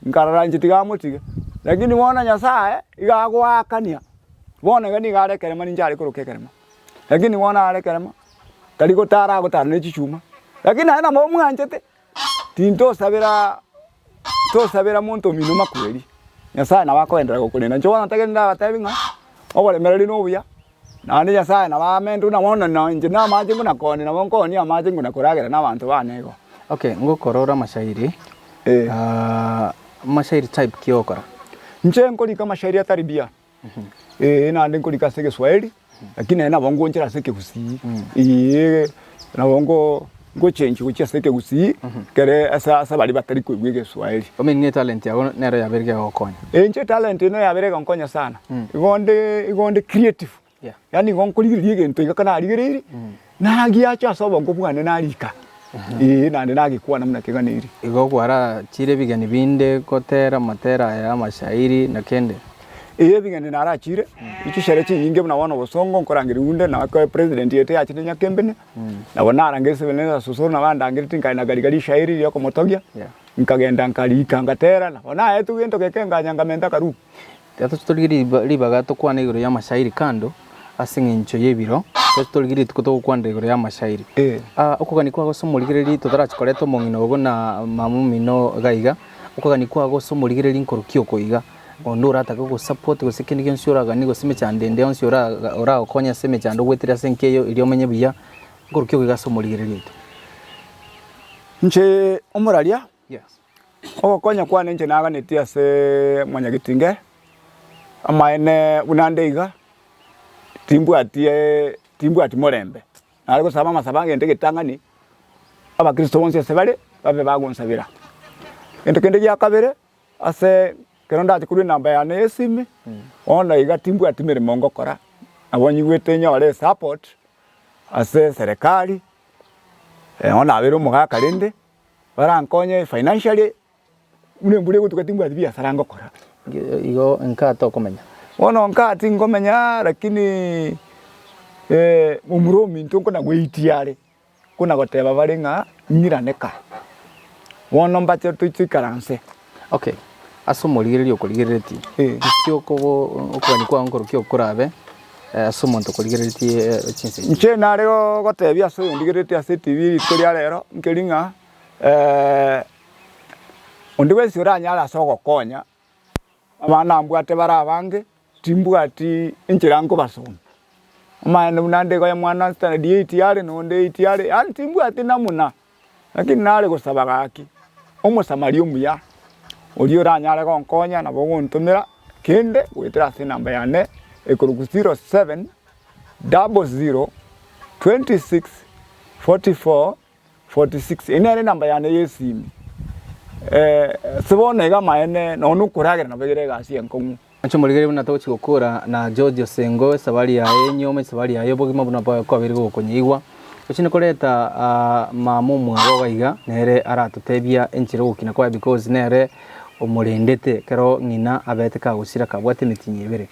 nkarora inche tiga amotige. Lakini bono Nyasaye iga agoakania, bono iga nigo are ekerema ninche are koroka ekerema, lakini bono are ekerema, tari gotara agotara ne chichuma, lakini naende nabo omwanchete. Tintosabera tosabera monto omino makweri, Nyasaye nabo akoenderera gokorenda. Inche bono ntagete ndabatebi ng'a oboremereri nobuya, Naende Nyasaye nabo amente buna bono na inche namache nguna koonia, nabo nkoonia amache nguna koragera na abanto bane igo. Okay, ngokora ore amashairi, Eh. amashairi type ki ogokora? Inche nkorika amashairi atari buya, eh naende nkorika ase egeswahili, lakini naende nabo ngonchera ase ekegusii, eeh nabo nko ngochengi gochia ase ekegusii, ekere ase ase baria batari koigwa egeswahili. Omanyete ng'a etalent yago nero yabeire kegokonya. Inche etalent eye yabeire egonkonya sana, igo nde igo nde creative, Yeah. yaani igo nkorigereria egento iga ekero narigereirie, nagiacha ase obongo bwane narika, eeh naende nagekwana buna keganeiri. Igo kwarachire ebigeni binde gotera amatera aya amashairi na kende? Ee ebigeni narachire, chishere chinyinge buna bono obosongo nkorangeria onde na ekero president yaito yachire Nyakembene, nabo narangeria ase Susuru nabo andangeretie nkaenda nkarika rishairi ria okomotogia, Yeah. nkagenda nkarika ngatera, nabo naetwe gento geke nkanya nkamenta akarumu. Tiga toche torigie riba ribaga tokwane igoro y'amashairi kando, ase eng'encho y'ebiro, toche torigie rituko togokwanera igoro y'amashairi. Eh. Ah, okogania kwago ase omorigereria totarachia koreta omong'ina ogo na mama omino iga iga, okogania kwago ase omorigereria nkorokia oko iga, onde oratake gogosupport gose kende gionsi oraganie gose emechando ende yonsi ora oragokonye ase emechando ogwetere ase enka eyio erio omenye buya, nkorokia oko iga ase omorigereria oito. Inche omoraria. Yes. Ogokonya kwane inche naganetie ase mwanyagetinge, amaene buna nde iga, timbwati timbwati morembe. Nare gosaba amasabo agente egetang'ani, abakristo bonsi ase bare, babe bagonsabera. Egento kende gia kabere, ase ekero ndache korwa enamba yane ya esimi, bono iga timbwati meremo ngokora, nabo nyigwete nyore esupport ase eserekari, bono nabeire omogaka rende. Barankonye financially, buna embura egotuka timbwati biasara ngokora. Igo nkaa tokomenya. Bono nkaa tinkomenya lakini momura ominto nkona goitia are, nkona goteba bare ng'a ng'irane kaa. Bono mbache toikaranse. Okay, ase omorigereria okorigereretie, nki okobo okogania kwao nkorokia okorabe ase omonto okorigereretie chinsa echi? Inche nare gotebia ase oyondigereretie ase etibi rituko ria rero, nkeri ng'a onde bwensi oranyare ase ogokonya, abana mbwate bare abange, timbwati enchera nkobasomia. Omanyete buna nde iga omwana standard eight are na onde eight are, yaani timbwati namuna. Lakini nare gosaba gaki, Omosamaria omuya, oria oranyare gonkonya nabo ogontomera kende goetera ase enamba yane ekorokwa 07 00 26 44 46. Eye nere enamba yane y'esimi. Ase bono iga amaene nonya na okoragera nabo ere egasi enkong'u. Inche omorigereria buna togochia gokora na George Osengo esabari yaye enyoma esabari yaye obogima buna kwabeire gokonyeigwa. Gochia koreta mama omwabo iga iga nere aratotebia enchera ogokina kwaye because nere omorendete ekero ng'ina abete kagosira kabwate emitinyi ebere.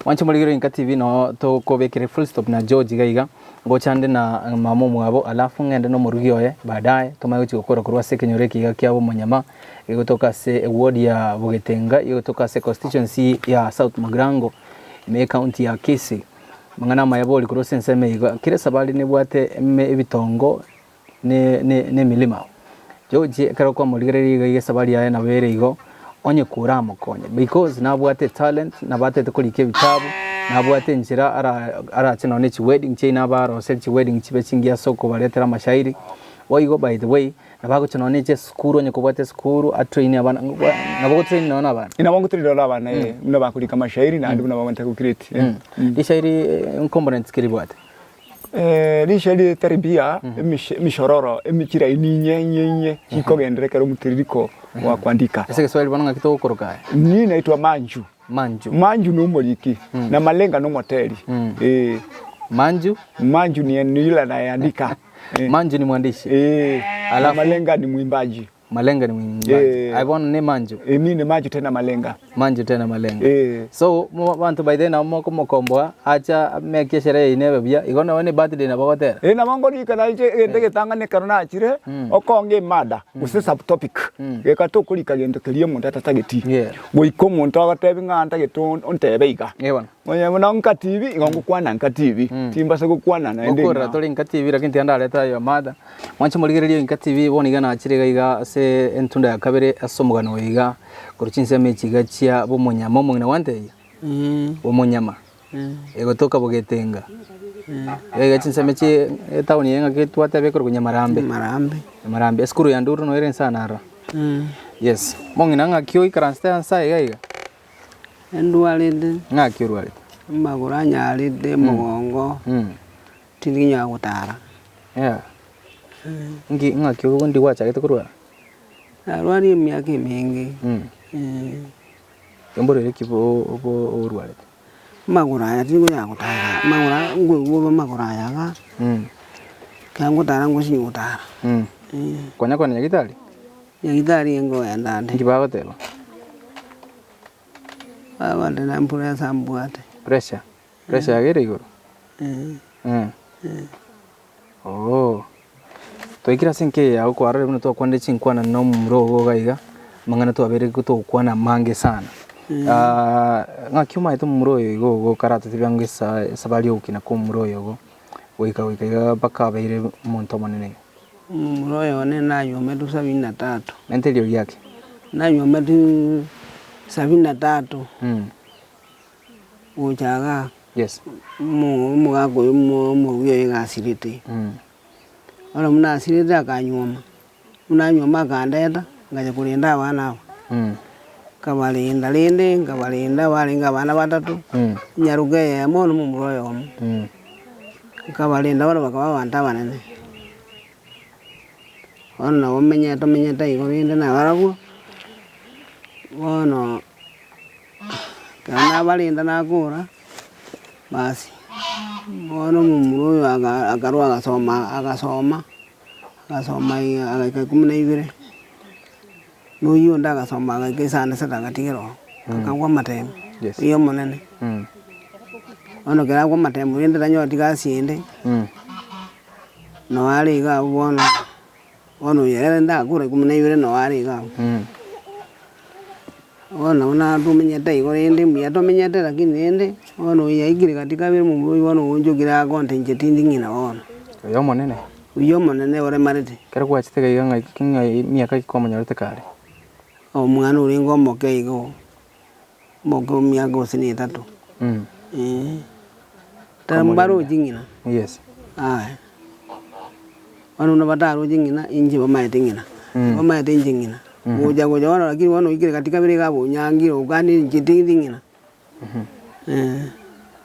Mwanche omorigereria Inka TV noo tokobekera full stop na George iga iga, ngocha nde na mama omwabo alafu ng'ende na omorugi oye baadaye tomanye gochia gokora korwa ase ekenyoro eke iga kia Bomonyama. Egotoka ase eward ya Bogetenga, egotoka ase constituency ya South Mugirango, ime ecounty ya Kisii. Amang'ana amaya bori korwa ase ensemo eye iga, kera esabari nebwate eme ebitongo ne ne nemilima. George ekero kwamorigereria iga iga esabari yaye nabo ere igo, onye koramokonye because nabwate etalent, nabo atete korika ebitabu, nabwate enchera ara arache nonye ne chiwedding chiaino abaroseri chiwedding chibe chingiya ase okobaretera amashairi, boigo by the way. Nabo agocha nonya neche esukuru onye kobwate esukuru atrain abana nabo ogotrain nonya na abana. Nabo ngotrain nonya na abana eh, buna bakorika amashairi naende buna bagotaka go create eh. Rishairi components ki ribwate? Rishairi ritari buya, emishe emishororo emi chiraini inye inye inye chikogenderera ekero omotiririko wa kuandika. Ase egeswahili bono ng'aki togokoroka aya? Ni naitwa Manju. Manju. Manju na omoriki, na Malenga na omoteri eh. Manju? Manju ni ni yule anayeandika. Manju ni mwandishi. Eh, Alafu- Malenga ni mwimbaji. Malenga ni mwimbaji. Eh. Aye bono ne Manju. Eh, mi ni Manju tena Malenga. Manju tena Malenga. Eh. So mo- banto by then nabo mokomokomboa acha make esherehe eyio nebe buya igo nabo ne birthday nabo ogotera. Eh, nabo nkorika nainche egento egetang'ani ekero nachire, okonga emada gose subtopic, geka tokorika gento keria omonto atatageti. Yeah. Goika omonto agotebi ng'a ntagete ontebe iga. Eh bono. Onye buna nka TV, igo ngokwana nka TV, timbasa gokwana naende Ngokorera ng'a. tore nka TV lakini tiga ndarete aye mother. Mwanche morigererie nka TV bono iga nachire iga iga ase entunda ya kabere ase omogano oyo iga korwa chinsemo echi iga chia bomonyama omong'ina gwantebia? Bomonyama. Egotoka Bogetenga. Iga iga chinsemo chie etown eye ng'aki twateba ekorokwa Nyamarambe. Nyamarambe. Nyamarambe, esukuru ya Nduru noyo ere inse aa naro. Yes. Omong'ina ng'aki oikaransete ase aya iga iga? Endwarete. Ng'aki orwarete? Amagoro anyarete, omogongo, tindi konya gotara. Yeah. Nki ng'aki obondi gwachagete korwara? Narwarire emiaka emenge. Mborwaire ki bo bo orwarete? Amagoro aya tindi konya gotara, amagoro aya nkoigwa bobe amagoro aya iga, ekero ngotara ngosinywa gotara. Konya kogenda nyagetari? Nyagetari nkogenda nde. Nki bagoteba? Bagoteba pressure mbwate. Pressure? Pressure yago ere igoro? Oo. Twaikire ase enka eye yago kwarorire buna twakwanire chinkwana na omomura ogo iga iga, amang'ana twabeire togokwana amange sana. Ng'aki omanyete omomura oyo igo igo okaratotebia ang'e esa esabari ya ogokina kwa omomura oyo igo, goika goika iga mpaka abeire omonto omonene iga? Omomura oyo one nanywometwe sabini na tatu. Menta eriogi ake. Nanywometwe sabini na tatu. Gocha igaa. Yes. Omogaka oyo omoruya oyo iga asirete. Bono buna asirete akanyuoma, buna anyuoma akandeta, ngacha korenda abana aba. Nkabarenda rende, nkabarenda barenge abana batato, enyaroka eyemo na omomura oyomo. Nkabarenda bono bakaba abanto abanene. Bono nabo menyete menyete igo rende nabarabwo, bono. Ekero nabarenda nakora, basi bono omomura oyo akarwa agasoma agasoma, agasoma iga agaika ikomi na ibere, na oyio onde agasoma agaika esane sita agatigera oo, akagwa amatemo, oyio omonene. Bono ekero agwa amatemo rende tanyoreti gasi ende, noo are iga abwo bono. Bono oyo ere ndakure ikomi na ibere noo are iga abwo. Bono nabo natomenyete igo rende mbuya tomenyete lakini rende, bono oyo yaikire gati kabere momura oyio bono oonchokire agonte inche tindi ng'ina bono. Oyo omonene? Oyio omonene oremarete. Ekero gwachete iga ng'ai ng'ai emiaka ki kwamonyorete kare? Omwana orenge omoke igo, omoke emiaka gose na etato, eh. Tari mbarochi ng'ina. Yes. Aya. Bono buna bataroche ng'ina, inche bamaete ng'ina, bamaete inche ng'ina. Gocha gocha bono lakini bono oikire katika kabere iga abonyangire okanire inche tindi ng'ina.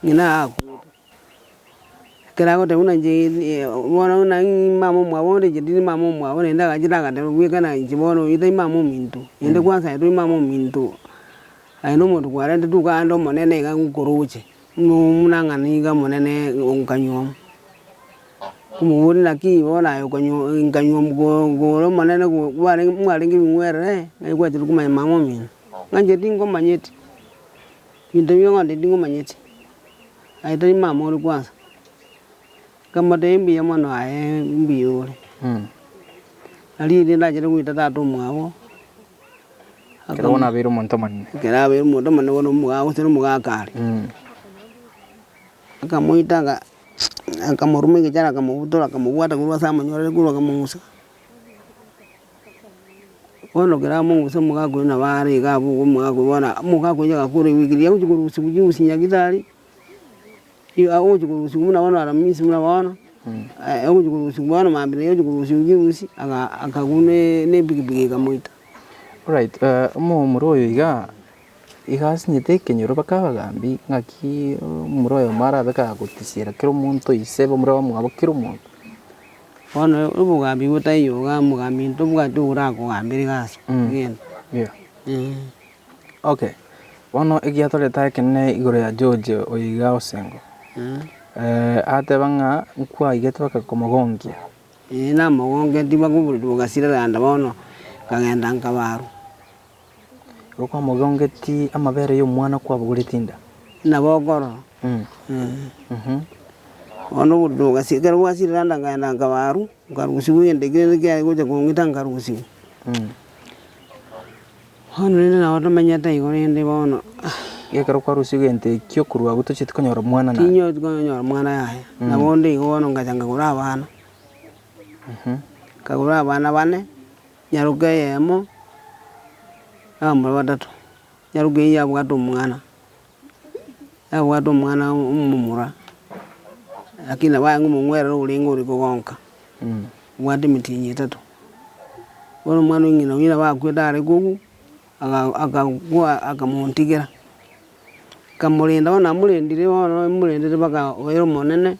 Ng'ina akwete. Ekero agoteba buna inche bono buna mama omwabo onde inche tindi mama omwabo naende agachete agateba bweka na inche bono oyio tari mama ominto, naende kwanza aye tori mama ominto, aye na omonto kwarentete okande omonene iga nkoroche, buna ng'a niga omonene nkanywa. Omoboria naki bono aye okanywa nkanywa gore omonene kwarenge mwarenge ebing'werere, naki gwachire komanya mama omino, ng'a inche tingomanyeti, binto bia ng'onde tingomanyeti, aye tari mama ore kwanza. Nkamotebia mbuya mono aye mbuya ore, nario riria ndachete goita tata omwabo, Ekero bono abeire omonto omonene. Ekero abeire omonto omonene bono omoga gose na omogaka are. Akamoita aka akamoruma egechara akamobutora akamobwata korwa ase amonyorere korwa akamong'usa. Bono ekero among'usa omogaka oyio nabo are iga abwo igo omogaka oyio bono omogaka oyio agakora ewiki riria agochia korusiwa chiusi nyagetari, agochia korusiwa buna bono aramisi buna bono, agochia korusiwa bono mambia naye ogochia korusiwa chiusi aka akagwa na epikipiki ekamoita. Alright, omomura oyo igaa. Iga asinyete ekenyoro bakabagambi ng'aki omomura oyomo arabe kagotisiera kera omonto ise bamura bamwabo kera omonto. Bono obogambi botaiyo iga omogambi ntobwati orakogambera egasi egento. Yeah. Okay, bono egiatoreta ekenene igoro ya George oyo iga Osengo, ateba ng'a nkwaigete bakakomogonkia. Ee namogongetie bakoburutia bogasira randa bono nkagenda nkabarwa. Igo kwamogongeti amabere y'omwana kwabogoretie inda. Nabo okorora. Bono oborito bogasi ekero bwasirire ande nkaenda nkabarwa, nkarusiwa egento ekio rende kiare gocha kong'ita nkarusiwa. Bono rende nabo tomenyete igo rende bono. Ekero kwarusiwa egento ekio korwa abwo tochieti konyora omwana naende. Tinyoreti konyora omwana yaya, nabo onde igo bono ngacha nkagora abana, nkagora abana bane. Nyaroka eyemo, abamura batato, nyaroka eyio yabwate omwana, Nabwate omwana omomura, lakini nabo aye ng'omong'werere orenge ore kogonka, obwate emetienyi etato. Bono omwana o ng'ina oyio nabo akwete are kogwa, aga akagwa akamontigera, nkamorenda bono namorendire bono namorendete mpaka obeire omonene,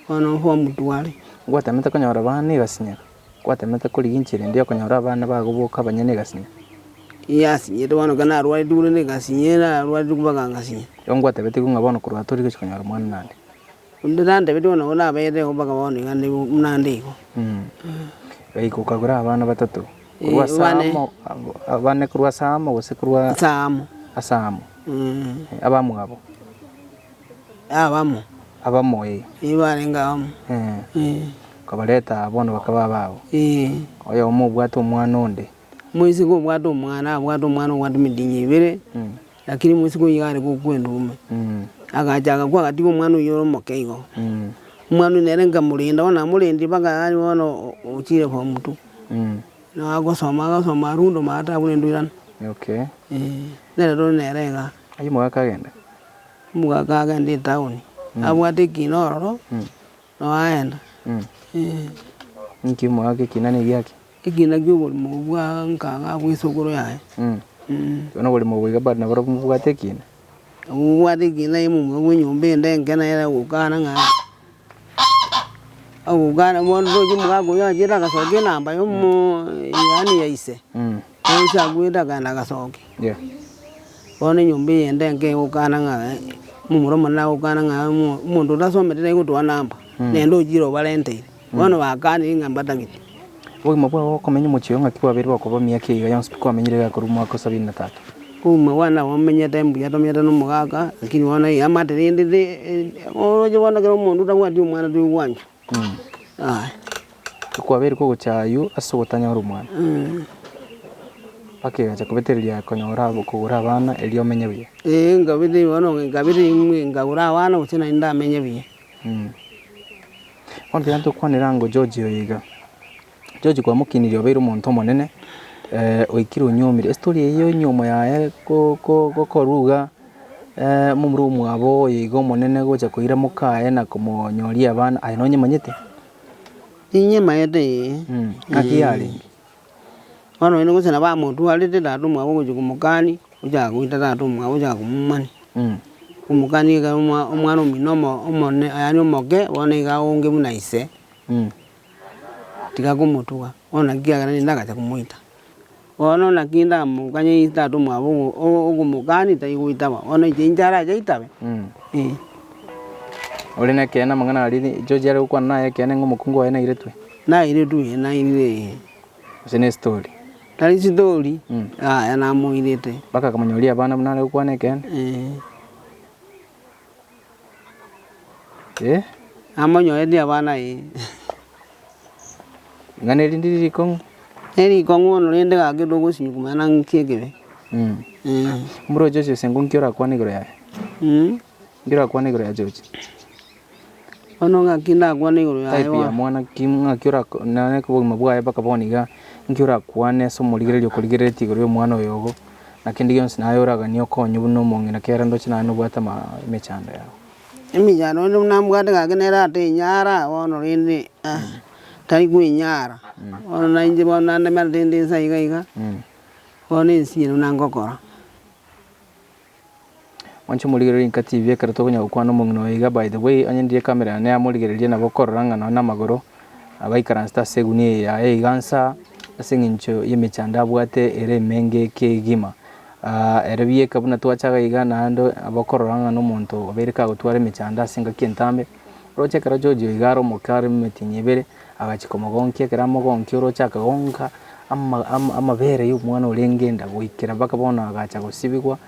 bono nkomotware. Gwatemete konyora abana egasinyeka, gwatemete korigia enchera ende ya okonyora abana bago boka abanyene egasinyeka. Yasinyete bono ekero narwareti korende egasinya narwareti mpaka ngasinya. Igo ngwatebetigwe ng'a bono korwa tori gochia konyora omwana naende. Onde tantebetie bono nabo nabeete igo mpaka bono iga nde buna nde igo. Goika okagora abana batato, korwa ase Bane. amo, abane korwa ase amo gose korwa Ase amo. ase amo, abamwabo. Abamo. Abamo ee. Ee barenge abamo. Ee. Okabareta aa bono bakaba ababo. Ee. Oyomo obwate omwana onde. Omoiseke obwate omwana, abwate omwana obwate emedinyo ebere, lakini omoiseke oyio iga are gokwa endume. Agacha agakwa agatiga omwana oyio ore omoke igo. Omwana oyio nere nkamorenda, bono namorendire mpaka yaani bono ochire form two. Nabo agosoma agosoma arundo maate abwo rende oirana. Okay. Eeh, nere tore nere igaa. Ayio omogaka agenda? Omogaka agenda etaoni, abwate ekina ororo, nabo aenda. Inki omogaka ekina na egiaki? Ekina kia oborimo bwa nka iga abwo esokoro yaye. Bono oborimo obo iga bado nabarobwo mobwate ekina? Abwo bobwate ekina aye momura bwa enyomba ende enke nere agokana ng'a agokana bono tochi omogaka oyio achete agasokia enamba ya omo yaani ya ise, ise akwete akagenda agasokia. Bono enyomba eye ende enke egokana ng'a omomura omonene agokana ng'a omonto otasometi tari gotoa namba, naende ochire obarenteire. Bono bakanire ng'a mbatagete. Obogima bwao okomenya omochie oyo ng'aki bwabeire bokoba emiaka eye iga yonsi pi kwamenyire iga korwa omwaka o sabini na tatu? Obogima bwane nabo menyete mbuya tomenyete na omogaka, lakini bono eamate rende oroche bono ekero omonto otabwati omwana toigwancha. Yaya. Kwabeire kogocha aywo ase ogotanyora omwana, mpaka egacha kobetereria konyora abo kogora abana erio omenye buya. Eeh nkabetereria bono nkabetereria mwe nkagora abana gose naende ndamenye buya. Bono tiga ntokwanere ango George oyo iga, George kwamokinirie obeire omonto omonene, oikire onyuomire, estory eye ya enyuomo yaye ko- ko gokorwa iga. Momura omwabo oyo iga omonene gocha koira mokaye na komonyoria abana, aye nonyemanyete? Ninyemanyete ee. Ng'aki yarenge? Bono onye gose nabo amotwarete tata omwabo ogochia komokani, ochaka goita tata omwabo ochaka komomani. Komokani ekero omwana omino omo omone yaani omoke bono iga aonge buna ise, tiga komotuga, bono naki kiagera rende agacha komoita. Bono naki ndamokanye tata omwabo okomokani taigoitaba, bono inche inche arache aitabe? Eh. Ore na ekeene amang'ana aria George are gokwana naye ekeene ng'a omokungu oye nairetwe? Nairetwe eh, nairire eh. Gose ne estori? Tari sitori, yaya namoirete. Mpaka akamonyoria abana buna are gokwana ekeene? Eh. Eh? Namonyoretie abana eh. Ing'ana eri ndiri rikong'u? Nerikong'u bono rende gaki togosinywa komanya naki ekebe. Omorwoti oche ase engo nki orakwane igoro yaye? Nki orakwane igoro ya George? Bono ng'aki ndakwane igoro yaye Type ya bono. mwana ki ng'aki orako nonye obogima bwaye mpaka bono iga, nki orakwane ase omorigereria okorigereretie igoro ya omwana oyo ogo, na kende gionsi naye oraganie okonywe buna omong'ina kera ndoche naye nobwate ama emechando yago. Emechando ende buna mbwate gaki nere atenyara bono rende tari kwenyara, bono na inche bono naende rende inse iga iga, bono ensinyo buna ngokora. Mwanche omorigererie inka TV ekero tokonya gokwana omong'ina oyo iga by the way onye ndire camera yane yamorigereria nabo okorora ng'a nonye na amagoro abaikaransete ase egunia eye yaye iga nsa ase eng'encho ya emechando abwate ere emenge kegima. Ere bieka buna twacha iga naende nabo okorora ng'a na omonto obeire kagotwara emechando ase engaki entambe, oroche ekero George oyo iga are omoke are emetienyi ebere, agachia komogonkia ekero amogonkia oroche akagonka ama ama amabere ya omwana orenge enda goikera mpaka bono agacha gosibigwa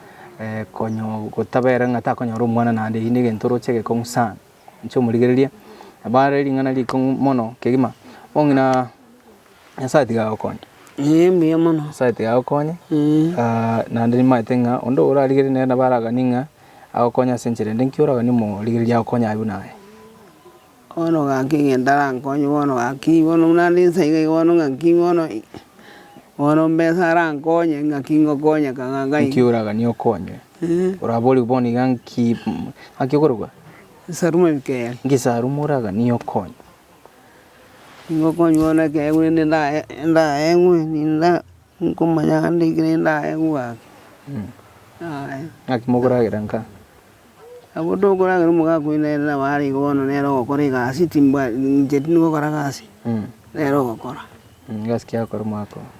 konyo gotabera ng'a takonyora omwana naende eywo na egento oroche egekong'u sana. Inche omorigereria, nabo are ring'ana rikong'u mono kegima, omong'ina Nyasaye tiga agokonye. Ee mbuya mono. Nyasaye tiga agokonye, naende nimaete ng'a onde orarigererie nere nabo araganie ng'a agokonye ase enchera ende, nki oraganie omorigereria agokonye aye buna aye? Bono gaki egento arankonye bono gaki bono buna ande inse iga iga bono ng'aki bono bono mbesa arankonye ng'aki ngokonyeka ng'a Nki oraganie okonywe? Oraborigwe bono iga nki ng'aki okorokwa? Saruma bikeri. Nki Saruma oraganie okonye? Ngokonywa bono ekeegwa rende ndae ndaegwe ninda nkomanya ande ekere ndaegwe gaki, yaya. Ng'aki mokoragera nka? Abwo tokoragera omogaka oyio nere nabo are igo bono nere ogokora egasi timbwa inche tindi gokora gasi, nere ogokora. Egasi ki agokora omogaka oyo?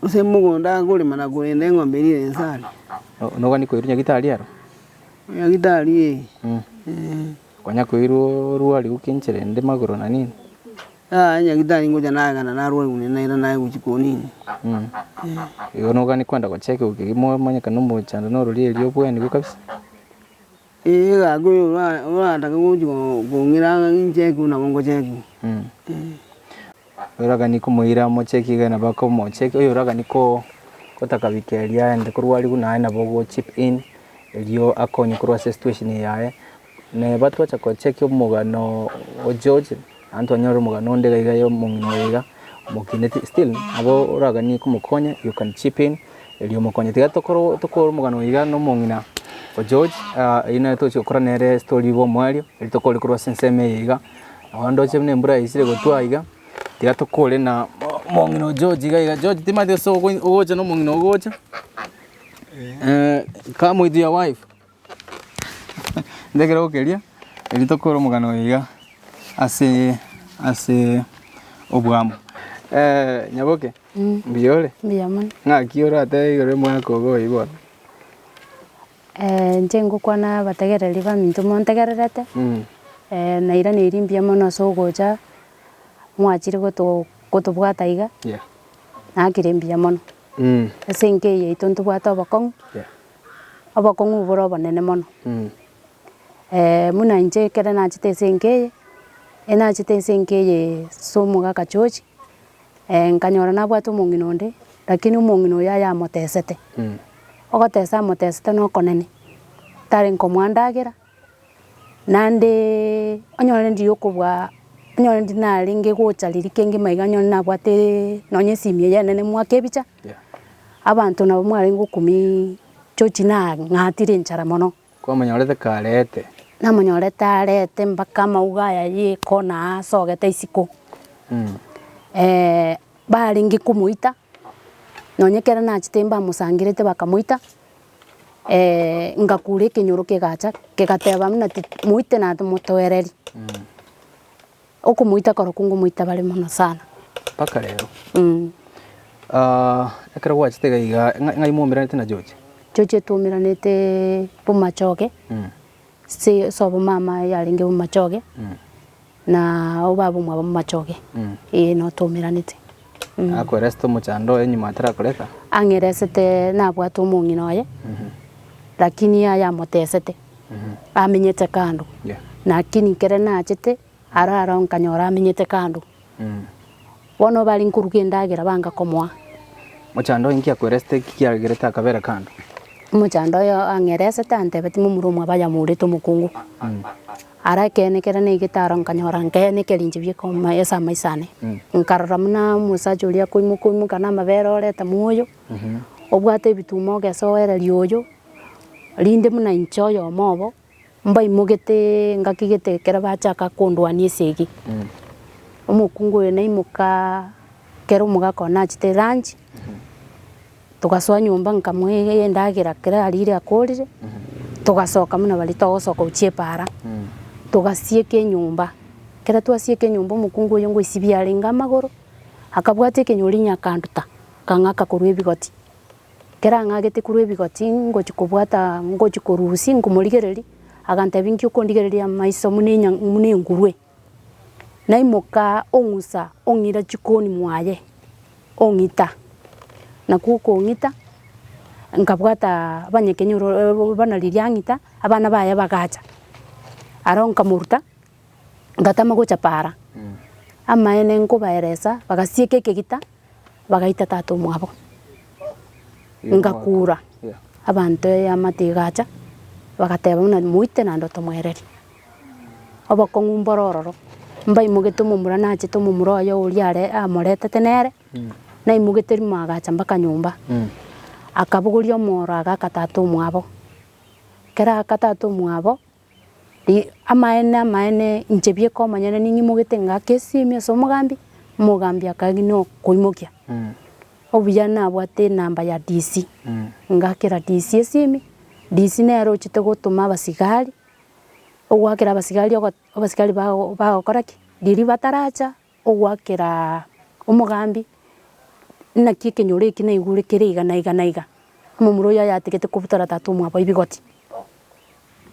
Gose mogondo akorema na korenda eng'ombe eria ere inse aria. Nogani koirwa nyagitari aro? Nyagitari eh, eh. Konya koirwa orwari gokinchera ende magoro na nini? Yaya nyagitari ngocha nagenda narwarigwe naende naira naye gochia konini. Igo nogani kwenda gocheki kegima omanye kana omochando norori erio obwenigwe kabisa? Ee gaki oyo ora oratake gochia kong'ira ang'e nchekigwe nabo ngochekigwa. Oragani komoira omocheki iga nabo akomocheki, oyo oragani ko gotaka bikeria aende korwariwu naye nabo ogo chip in, erio akonye korwa ase esituesheni eye yaye. Neba twacha gocheki omogano o George, naende twanyora omogano onde iga iga ya omong'ina oyo iga, omokineti still nabo oraganie komokonya you can chip in, erio omokonye. Tiga tokoro tokore omogano oyo iga na omong'ina o George, eywo nere togochia gokora nere estory bwa omoerio, erio tokore korwa ase ensemo eye iga. Nabo ndoche buna embura yaisire gotwa iga, tiga tokore na omong'ina o George iga iga. George timanyeti gose ogocha na omong'ina ogocha, come with your wife. Ndekere gokeria, erio tokore omogano oyo iga ase ase obwamo. Nyaboke, mbuya ore? Mbuya mono. Ng'aki oratebe igoro omwaka ogo oyio bono? Inche ngokwana abategereri baminto montegererete, nairaneirie mbuya mono ase ogocha, mwachire goto gotobwata iga, nakire mbuya mono. Ase enka eye yaito ntobwate obokong'u, obokong'u bore obonene mono. Buna inche ekere nachete ase enka eye, enachete ase enka eye ase omogaka George, nkanyora nabwate omong'ina onde, lakini omong'ina oyo ayamotesete, ogotesa amotesete na okonene, tari nkomoa ndagera, naendeeee onyore ndiyo okobua onyore ndi narenge gocha riria kengima iga onyore nabwateeee nonye esimi eye enene mwake ebicha, abanto nabo mwarenge gokumia George nang'atire enchara mono. Kwamonyorete karete. Namonyorete arete mpaka amauga aya ye ekona aa asogete isiko. Barenge komoita, nonye ekero nachete mbamosangerete bakamoita, ngakura ekenyoro kegacha, kegateba buna ti moite na tomotoereri. Okomoita korokwo ngomoita bare mono sana. Mpaka rero. Ekero gwachete iga iga, ng'a ng'ai mwaumeranete na George? George twaumeranete Bomachoge, ase sobo mama yarenge Bomachoge, na obaba omwabo Bomachoge, eh noo twaumeranete. Akoeresete omochando oye nyuma atarakoreta? Ang'eresete nabwate omong'ina oye, lakini aye amotesete, amenyete kando, lakini ekere nachete. Aro aro nkanyora amenyete kando. Bono bare nkoruga endagera banga komoa. Mochando oyo inki akweresete eki kiagerete akabera kando? Omochando oyo ang'eresete antebetie momura omwabo ayamourete omokungu. Ara ekeene kere naigete aro nkanyora nkeene inche bieka ase amaiso ane. Nkarora buna omosacha oria akoimoka oimoka na amabere oreta moyo, obwate ebituma ogesa oereria oyo, rinde buna inche oyomo obo. Mbaimogete ngaki gete ekero bachaka kondwania esegi, omokungu oyo naimoka ekero omogaka one nachete lunch, togasoa nyomba nkamoa endagera ekero arire akorire, togasoka buna baria togosoka gochia epaara, togasieka enyomba, ekero twasieka enyomba omokungu oyo ngoisibia arenge amagoro, akabwata ekenyori akanduta, akang'aka korwa ebigoti. Ekero ang'agete korwa ebigoti ngochia kobwata ngochia korusia nkomorigereria, agantebia inki okondigereria amaiso buna enya buna engurwe. Naimoka ong'usa ong'ira chikoni mwaye, ong'ita, nakwo okong'ita, nkabwata abanyakenyoro bana riria ang'ita, abana baye bagacha, aro nkamoruta, ngatama gocha para, amaene nkobaeresa, bagasieka ekegita. Bagaita tata omwabo, ngakura, abanto eamate egacha, bagateba buna moite naende otomoererie. Obokong'u mboro ororo, mbaimogete omomura nachete omomura oye oria are amoretete nere, naimogete rimo agacha mpaka nyomba, akabogoria omoro agaka tata omwabo. Ekero aaka tata omwabo, ri amaene amaene inche bieka omonyene ning'imogete ng'ake esimi ase omogambi, omogambi akagina okoimokia. Obuya nabwate enamba ya DC, ngakera DC esimi, DC nere ochete gotoma abasigari, ogoakera abasigari ogo abasigari bago bagokora ki? Riria bataracha, ogoakera omogambi, naki ekenyoro eki naigure kere iga na iga na iga, omomura oyo ayatigete kobutora tata omwabo ebigoti.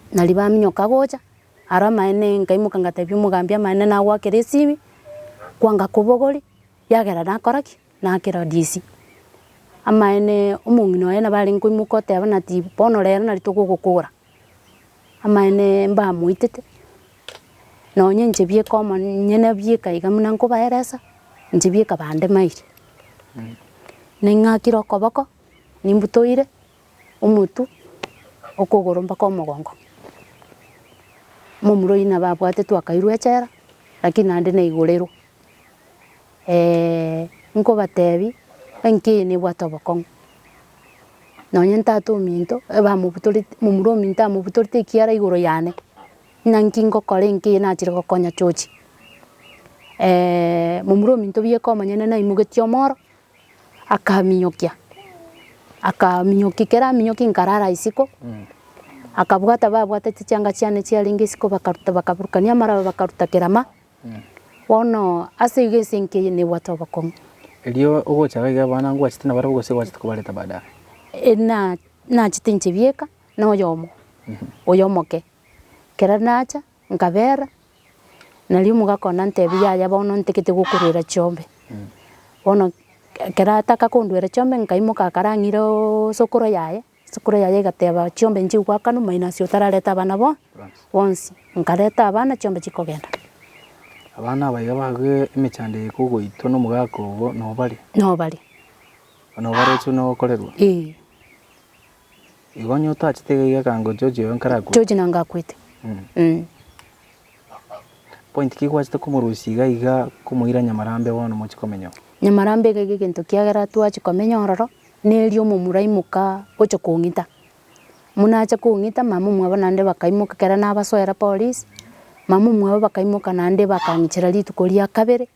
Naria baminyoka gocha, aro amaene nkaimoka ngatebia omogambi amaene nagoakera esimi, kwanga kobogori, yagera nakora ki? Nakera DC. Amaene omong'ina oye nabo arenge koimoka oteba nati bono rero nari togogokora, amaene mbamoitete, nonye inche bieka omonyene bieka iga buna nkobaeresa, inche bieka bande mairi. Ning'akire okoboko, nimbutoire omotwe, okogoro mpaka omogongo. Momura oyio nabo abwatetwe akairwa echela, lakini naende naigorerwa. Nkobatebi, enki eye nebwate obokong'u, nonye ntata ominto ebamobutorete momura ominto amobutorete ekiara igoro yane, ng'a nki ngokora enki eye nachire gokonya chochi. Momura ominto bieka omonyene naimogetie omoro, akaminyokia, akaminyokia kera aminyokia nkarara isiko, akabwata babwatete chianga chiane chiarenge isiko bakaruta bakaburukania amaraba bakaruta kerama. Bono ase igo ase enka eye nebwate obokong'u. Erio ogocha iga abana ngwachete nabarabwo gose gwachete kobareta baadaye? Na nachete inche bieka na oyomo, oyo omoke. Ekero nacha, nkabera, nario omogaka one antebia yaya bono ntagete gokoruera chiombe. Bono ekero ataka konduera chiombe nkaimoka akarang'ira ooooo sokoro yaye. Sukuru yaye egateba, Chiombe nchigwakanwa minus otarareta abana bo bonsi. Nkareta abana chiombe chikogenda. Abana aba iga bague emechando eye kogoitwa nomogaka obo nobare? Nobare. Nobaroche buna ogokorerwa? Ee. Igo onye otachete iga iga ekango George oyo nkarakwe? George nanga akwete. Point ki gwachete komorusia iga iga komoira Nyamarambe bono mochie komenya oo? Nyamarambe iga iga egento kiagera twachia komenya ororo, neri omomura aimoka gocha kong'ita. Buna acha kong'ita mama omwabo naende bakaimoka ekero nabasoera polisi, mama omwabo bakaimoka naende bakang'ichera rituko ria kabere,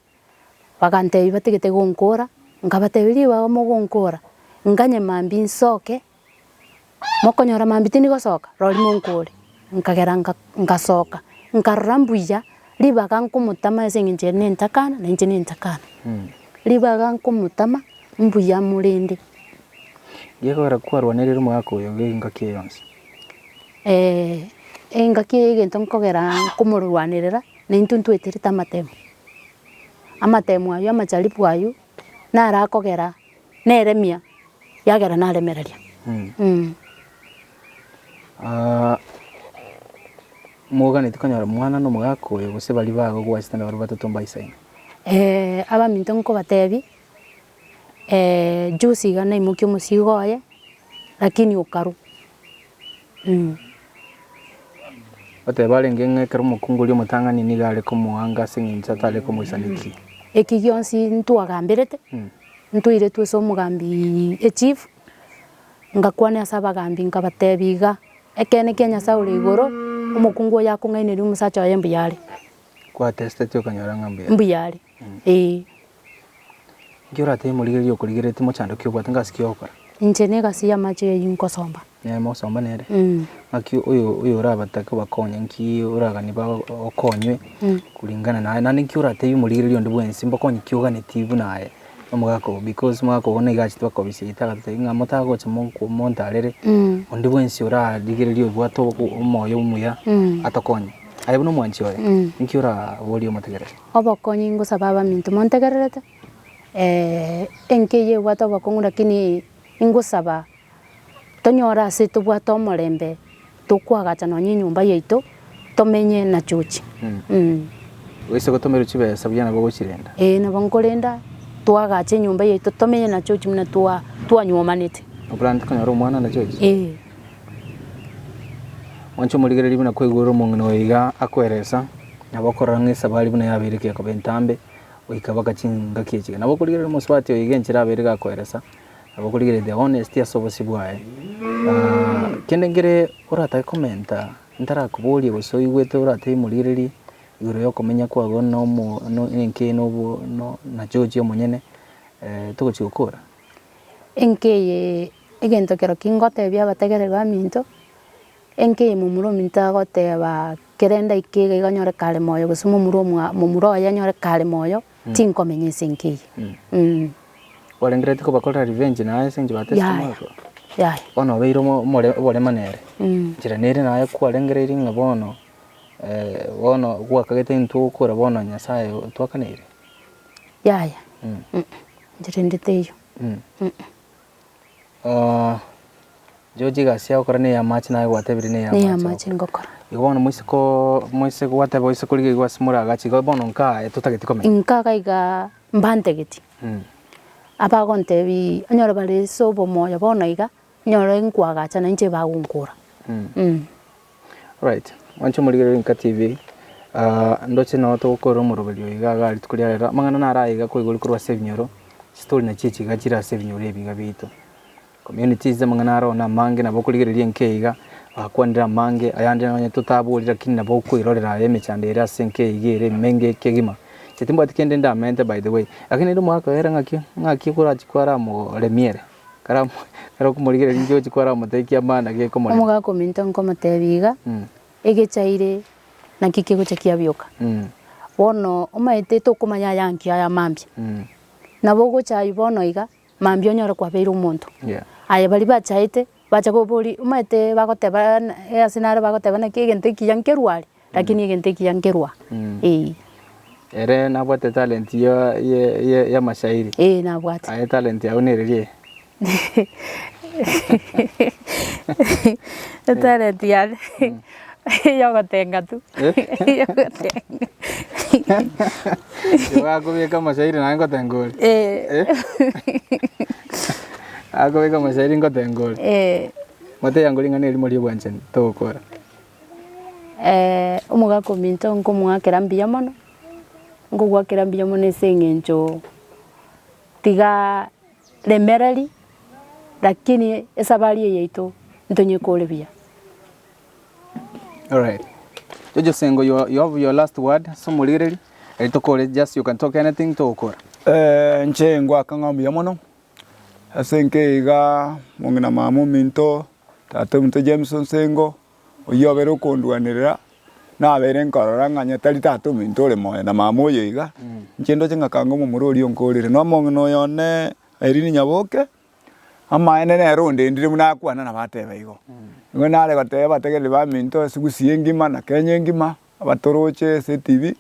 bagantebia batigete gonkora, nkabatebia ribaga mogonkora, nganye mambia nsoke, Mokonyora mambia tindi gosoka, rori monkore, nkagera nka nkasoka, nkarora mbuya, ribaga nkomotama ase eng'encho ere nentakana na inche nentakana. Ribaga nkomotama, mbuya morende. Gekogera kwarwanerire omogaka oyo engaki eye yonsi. Engaki eye egento nkogera nkomorwanerera, na intwe ntweterete amatemo. Amatemo aywo amacharibu aywo, naro akogera neremia. Yagera naremereria. Moganeti konyora omwana na omogaka oyo gose baria bagogwachete nabarabwo batato mbaisaine? Abaminto nkobatebia, juzi iga naimokia omosigo oye, lakini okarwa. Goteba arenge ng'a ekero omokungu oria omotang'ani nigo are komoanga ase eng'encho atare komoisanekia. Eki gionsi ntwagamberete. Ntoiretwe ase omogambi echief, ngakwana ase abagambi nkabatebia iga, ekeene kia Nyasae ore igoro, omokungu oyo akong'aineria omosacha oye mbuya are. Kwatestetwe okanyora ng'a mbuya are? Mbuya are, eeh. Nki oratebe morigereria okorigereretie mochando ki obwate ngasi ki ogokora? Inche na egasi y'amache eyio nkosomba. Nere mogosomba nere? Ng'aki oyo oyo orabatake obakonye nki oraganie ba okonywe kulingana naye naende nki oratebie omorigereria onde bwensi mbokonye ki oganetie buna aye omogaka ogo because omogaka ogo nigo achete bakobisia gete agatotebia ng'a motagocha moko montarere onde bwensi orarigererie obwate omoyo omuya atokonye. Aye buna omwanchi oye nki oraborie omotegerere? Obokonyi ngosaba abaminto montegererete, enka eye ebwate obokong'u lakini ingosaba Tonyore ase tobwate omorembe, tokoagacha nonya enyomba yaito, tomenye na chochi. Oise gotomerwa chibesa buya nabo ogochirenda. Ee nabo nkorenda, toagache enyomba yaito tomenye na chochi buna twa twanywomanete. Oplaneti konyora omwana na chochi? Ee. Mwanche omorigereria buna kwaigure omong'ina oyo iga akoeresa, nabo okorora ng'a esabari buna yabeire ekekoba entambe, goika mpaka chingaki echi iga. Nabo okorigereria omosubati oyo iga enchera abeire gakoeresa, Nabo okorigereria the honesty ase obosio bwaye. Kende nkere oratake komenta ntarakoboria gose oigwete oratebie morigererie igoro ya okomenya kwago na omo na obo na George omonyene togochia gokora? Enka eye egento kero kingotebia abategereri baminto, enka eye momura ominto agoteba kere ndaika iga iga nyore kare moyo gose momura omwa momura oye anyore kare moyo, tinkomenya ase enka eye. Kwarengereretie kobakorera revenge naye ase eng'encho batesete Yaya, omwaka? yaya. Bono obeire omo omore oborema nere, nchera nere naye kwarengereirie ng'a bono bono gwakagete intwe ogokora bono Nyasaye otwakaneire? Yaya, nchera ende teiyo. George egasi agokora na eyamache naye gwatebirie na eyamache. Na eyamache ngokora. Igo bono moiseke oo moise gwateba oise korigia igo ase moragache igo bono nkaye totageti komenya. Nkaga igaa mbantegeti, abagontebi onyore bare ase obomoyo bono iga, onyore nkoagacha nainche bagonkora. Alright, mwanche omorigereria Inka TV, ndoche noo togokorera omoroberio iga iga rituko ria rero, amang'ana naro aya iga koigwa korwa ase ebinyoro, chistory nachio echi iga chire ase ebinyoro ebi iga biaito. Communities amang'ana aro na amange nabo okorigereria enka eye iga, bakwanire amange, ayande nonye totabori lakini nabo okoirorera aye emechando ere ase enka eye iga ere emenge kegima. Inche timbwati kende ndamente by the way, lakini rende omogaka oyo ere ng'aki ng'aki okorachi kwaramoremia ere. Kara kara okomorigereria inche gochia kwaramotebia kiamana gekomoremia. Omogaka ominto nkomotebia iga, egechaire naki kegocha kiabioka. Bono omanyete tokomanya aya ankio aya mambia. Nabo ogocha aywo bono iga, mambia onyore kwabeire omonto. Aye baria bachaete, bacha koboria omanyete bagoteba ase naro bagoteba naki egento ekiya nkerwa are, lakini egento ekiya nkerwa, eh. Ere nabwate talent ya ya ya ya amashairi. Eh nabwate. Aye talent yago nereria eye? Etalent yane yogotenga tu, yogotenga. Igo akobeka amashairi naye ngotenga ore? Eh. Akobeka amashairi ngotenga ore? Eh. Motebie ango ring'ana erimo ria obwanchani togokora. Omogaka ominto nkomoakera mbuya mono, nkogoakera mbuya mono ase eng'encho tiga remereri, lakini esabari eye yaito ntonyekore buya. Alright. Jojo Sengo, you, you have your last word ase omorigereria, eri tokore just you can talk anything togokora. Inche ngoaka ng'a mbuya mono, ase enka iga mong'ina mama ominto, tata ominto James Onsengo, oyio obere okondwanerera, nabeire nkorora ng'a onye tari tata ominto ore moyo na mama oyo iga, inche ndoche ng'a kanga omomura oria onkorire. Na omong'ina oyo one Irene Nyaboke, amaene nere ondendire buna akwana nabo ateba igo. Nigo nare goteba abategereri baminto ase Gusii engima na Kenya engima, abatoroche ase etibi,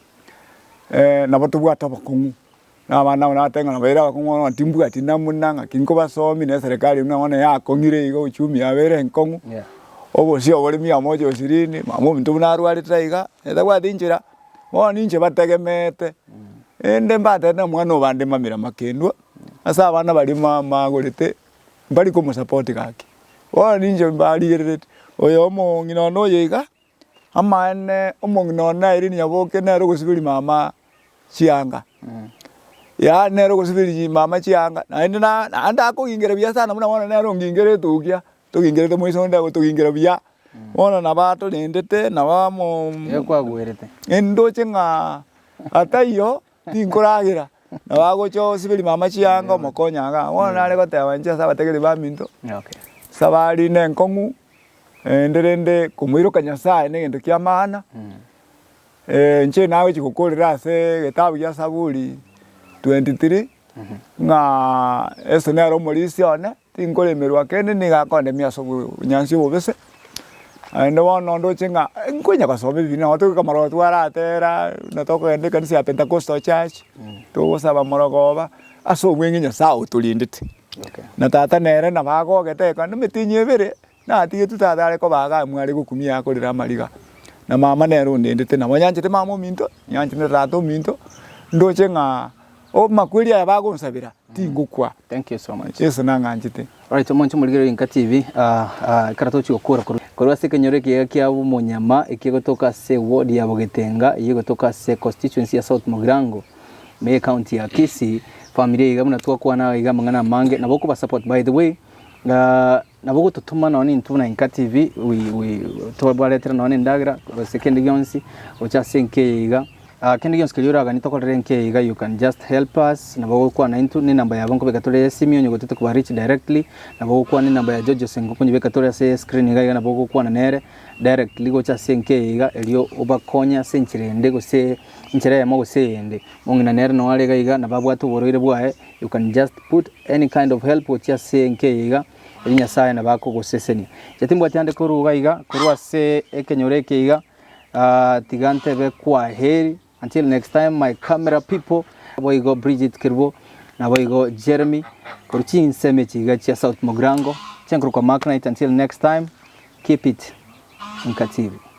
nabo tobwate obokong'u. Na abana aba nabateba ng'a nabaire abakong'u bono timbwati namuna ng'aki nkobasomia na eserekari buna bono yakong'ire iga uchumi yabeire enkong'u, obosie oboremi amo oche osirini, mama ominto buna arwarete aiga, tabwati nchera, bono ninche bategemeete, rende mbatebete na omwana obande mamira makendwa, ase abana baria magorete, mbari komosapoti gaki. Bono ninche mbarigerereti, oyo omong'ina one oyo iga. Amaene, omong'ina one aire Nyaboke nere ogosiberia mama chianga, yaani nere ogosiberia mama chianga, naende na naende akogingera buya sana buna bono nere ongingere etukia, togingerete moiso onde agotogingera buya, bono nabo atorendete nabo amo Iga kwagwerete. Ndoche ng'a ataiyo tinkoragera, nabo agocha osiberia mama chianga omokonya igaa, bono nare goteba inche ase abategereri baminto, Okay. safari ne enkong'u. Naende rende komoiroka Nyasaye negento kia maana, inche nagochia gokorera ase egetabu gia Saburi 23, ng'a Yeso nere omorisia one, tinkoremerwa kende nigo akondemia ase obonyansi obobese, naende bono ndoche ng'a nkonya gosoma ebibiria nabo togoika mororo twaratera, buna tokogenda ekanisa ya Pentecostal church, togosaba morogoba, ase obweng'e Nyasaye otorendete. Na tata nere nabo agogete ekero emetienyi ebere. Natigetwe tata are koba iga mware gokumia akorera amariga, na mama nere ondendete, nabo nyanchete mama ominto, nyanchete na tata ominto, ndoche ng'a amakweri aya bagonsabera, tingokwa. Thank you so much. Yeso nang'anchete. Alright, omonche omorigereria Inka TV, ah, ah, ekero togochia gokora korwa korwa ase ekenyoro ekiya kia Bomonyama ekegotoka ase ward ya Bogetenga, eyio egotoka ase constituency ya South Mugirango, ime ye county ya Kisii, family eye iga buna twakwana iga amang'ana amange, nabo okobasupport. By the way, ah. Nabo ogototoma nonye na intwe buna Inka TV, we we twabaretera nonye na endagera gose kende gionsi gocha ase enka eye iga. Kende gionsi keria oraganie tokorere enka eye iga you can just help us, nabo ogokwana intwe na enamba yabo nkobeka tore esimi onye gotete koba reach directly, nabo ogokwana enamba ya George Osengo nkonyebeka tore ase escreen iga iga nabo ogokwana nere directly gocha ase enka eye iga erio obakonye ase enchera ende gose enchera eyemo gose eyende. Omong'ina nere noo are iga iga nabo abwate oborwaire bwaye, you can just put any kind of help gochia ase enka eye iga, erio Nyasaye nabo akogosesenia. Inche timbwati ande korwa iga iga, korwa ase ekenyoro eke iga, tiga ntebe kwaheri, until next time my camera people, naboigo Bridget Kerubo, naboigo Jeremy, korwa chinsemo echi iga chia South Mugirango, inche nkorokwa Mark Knight until next time, keep it Inka TV.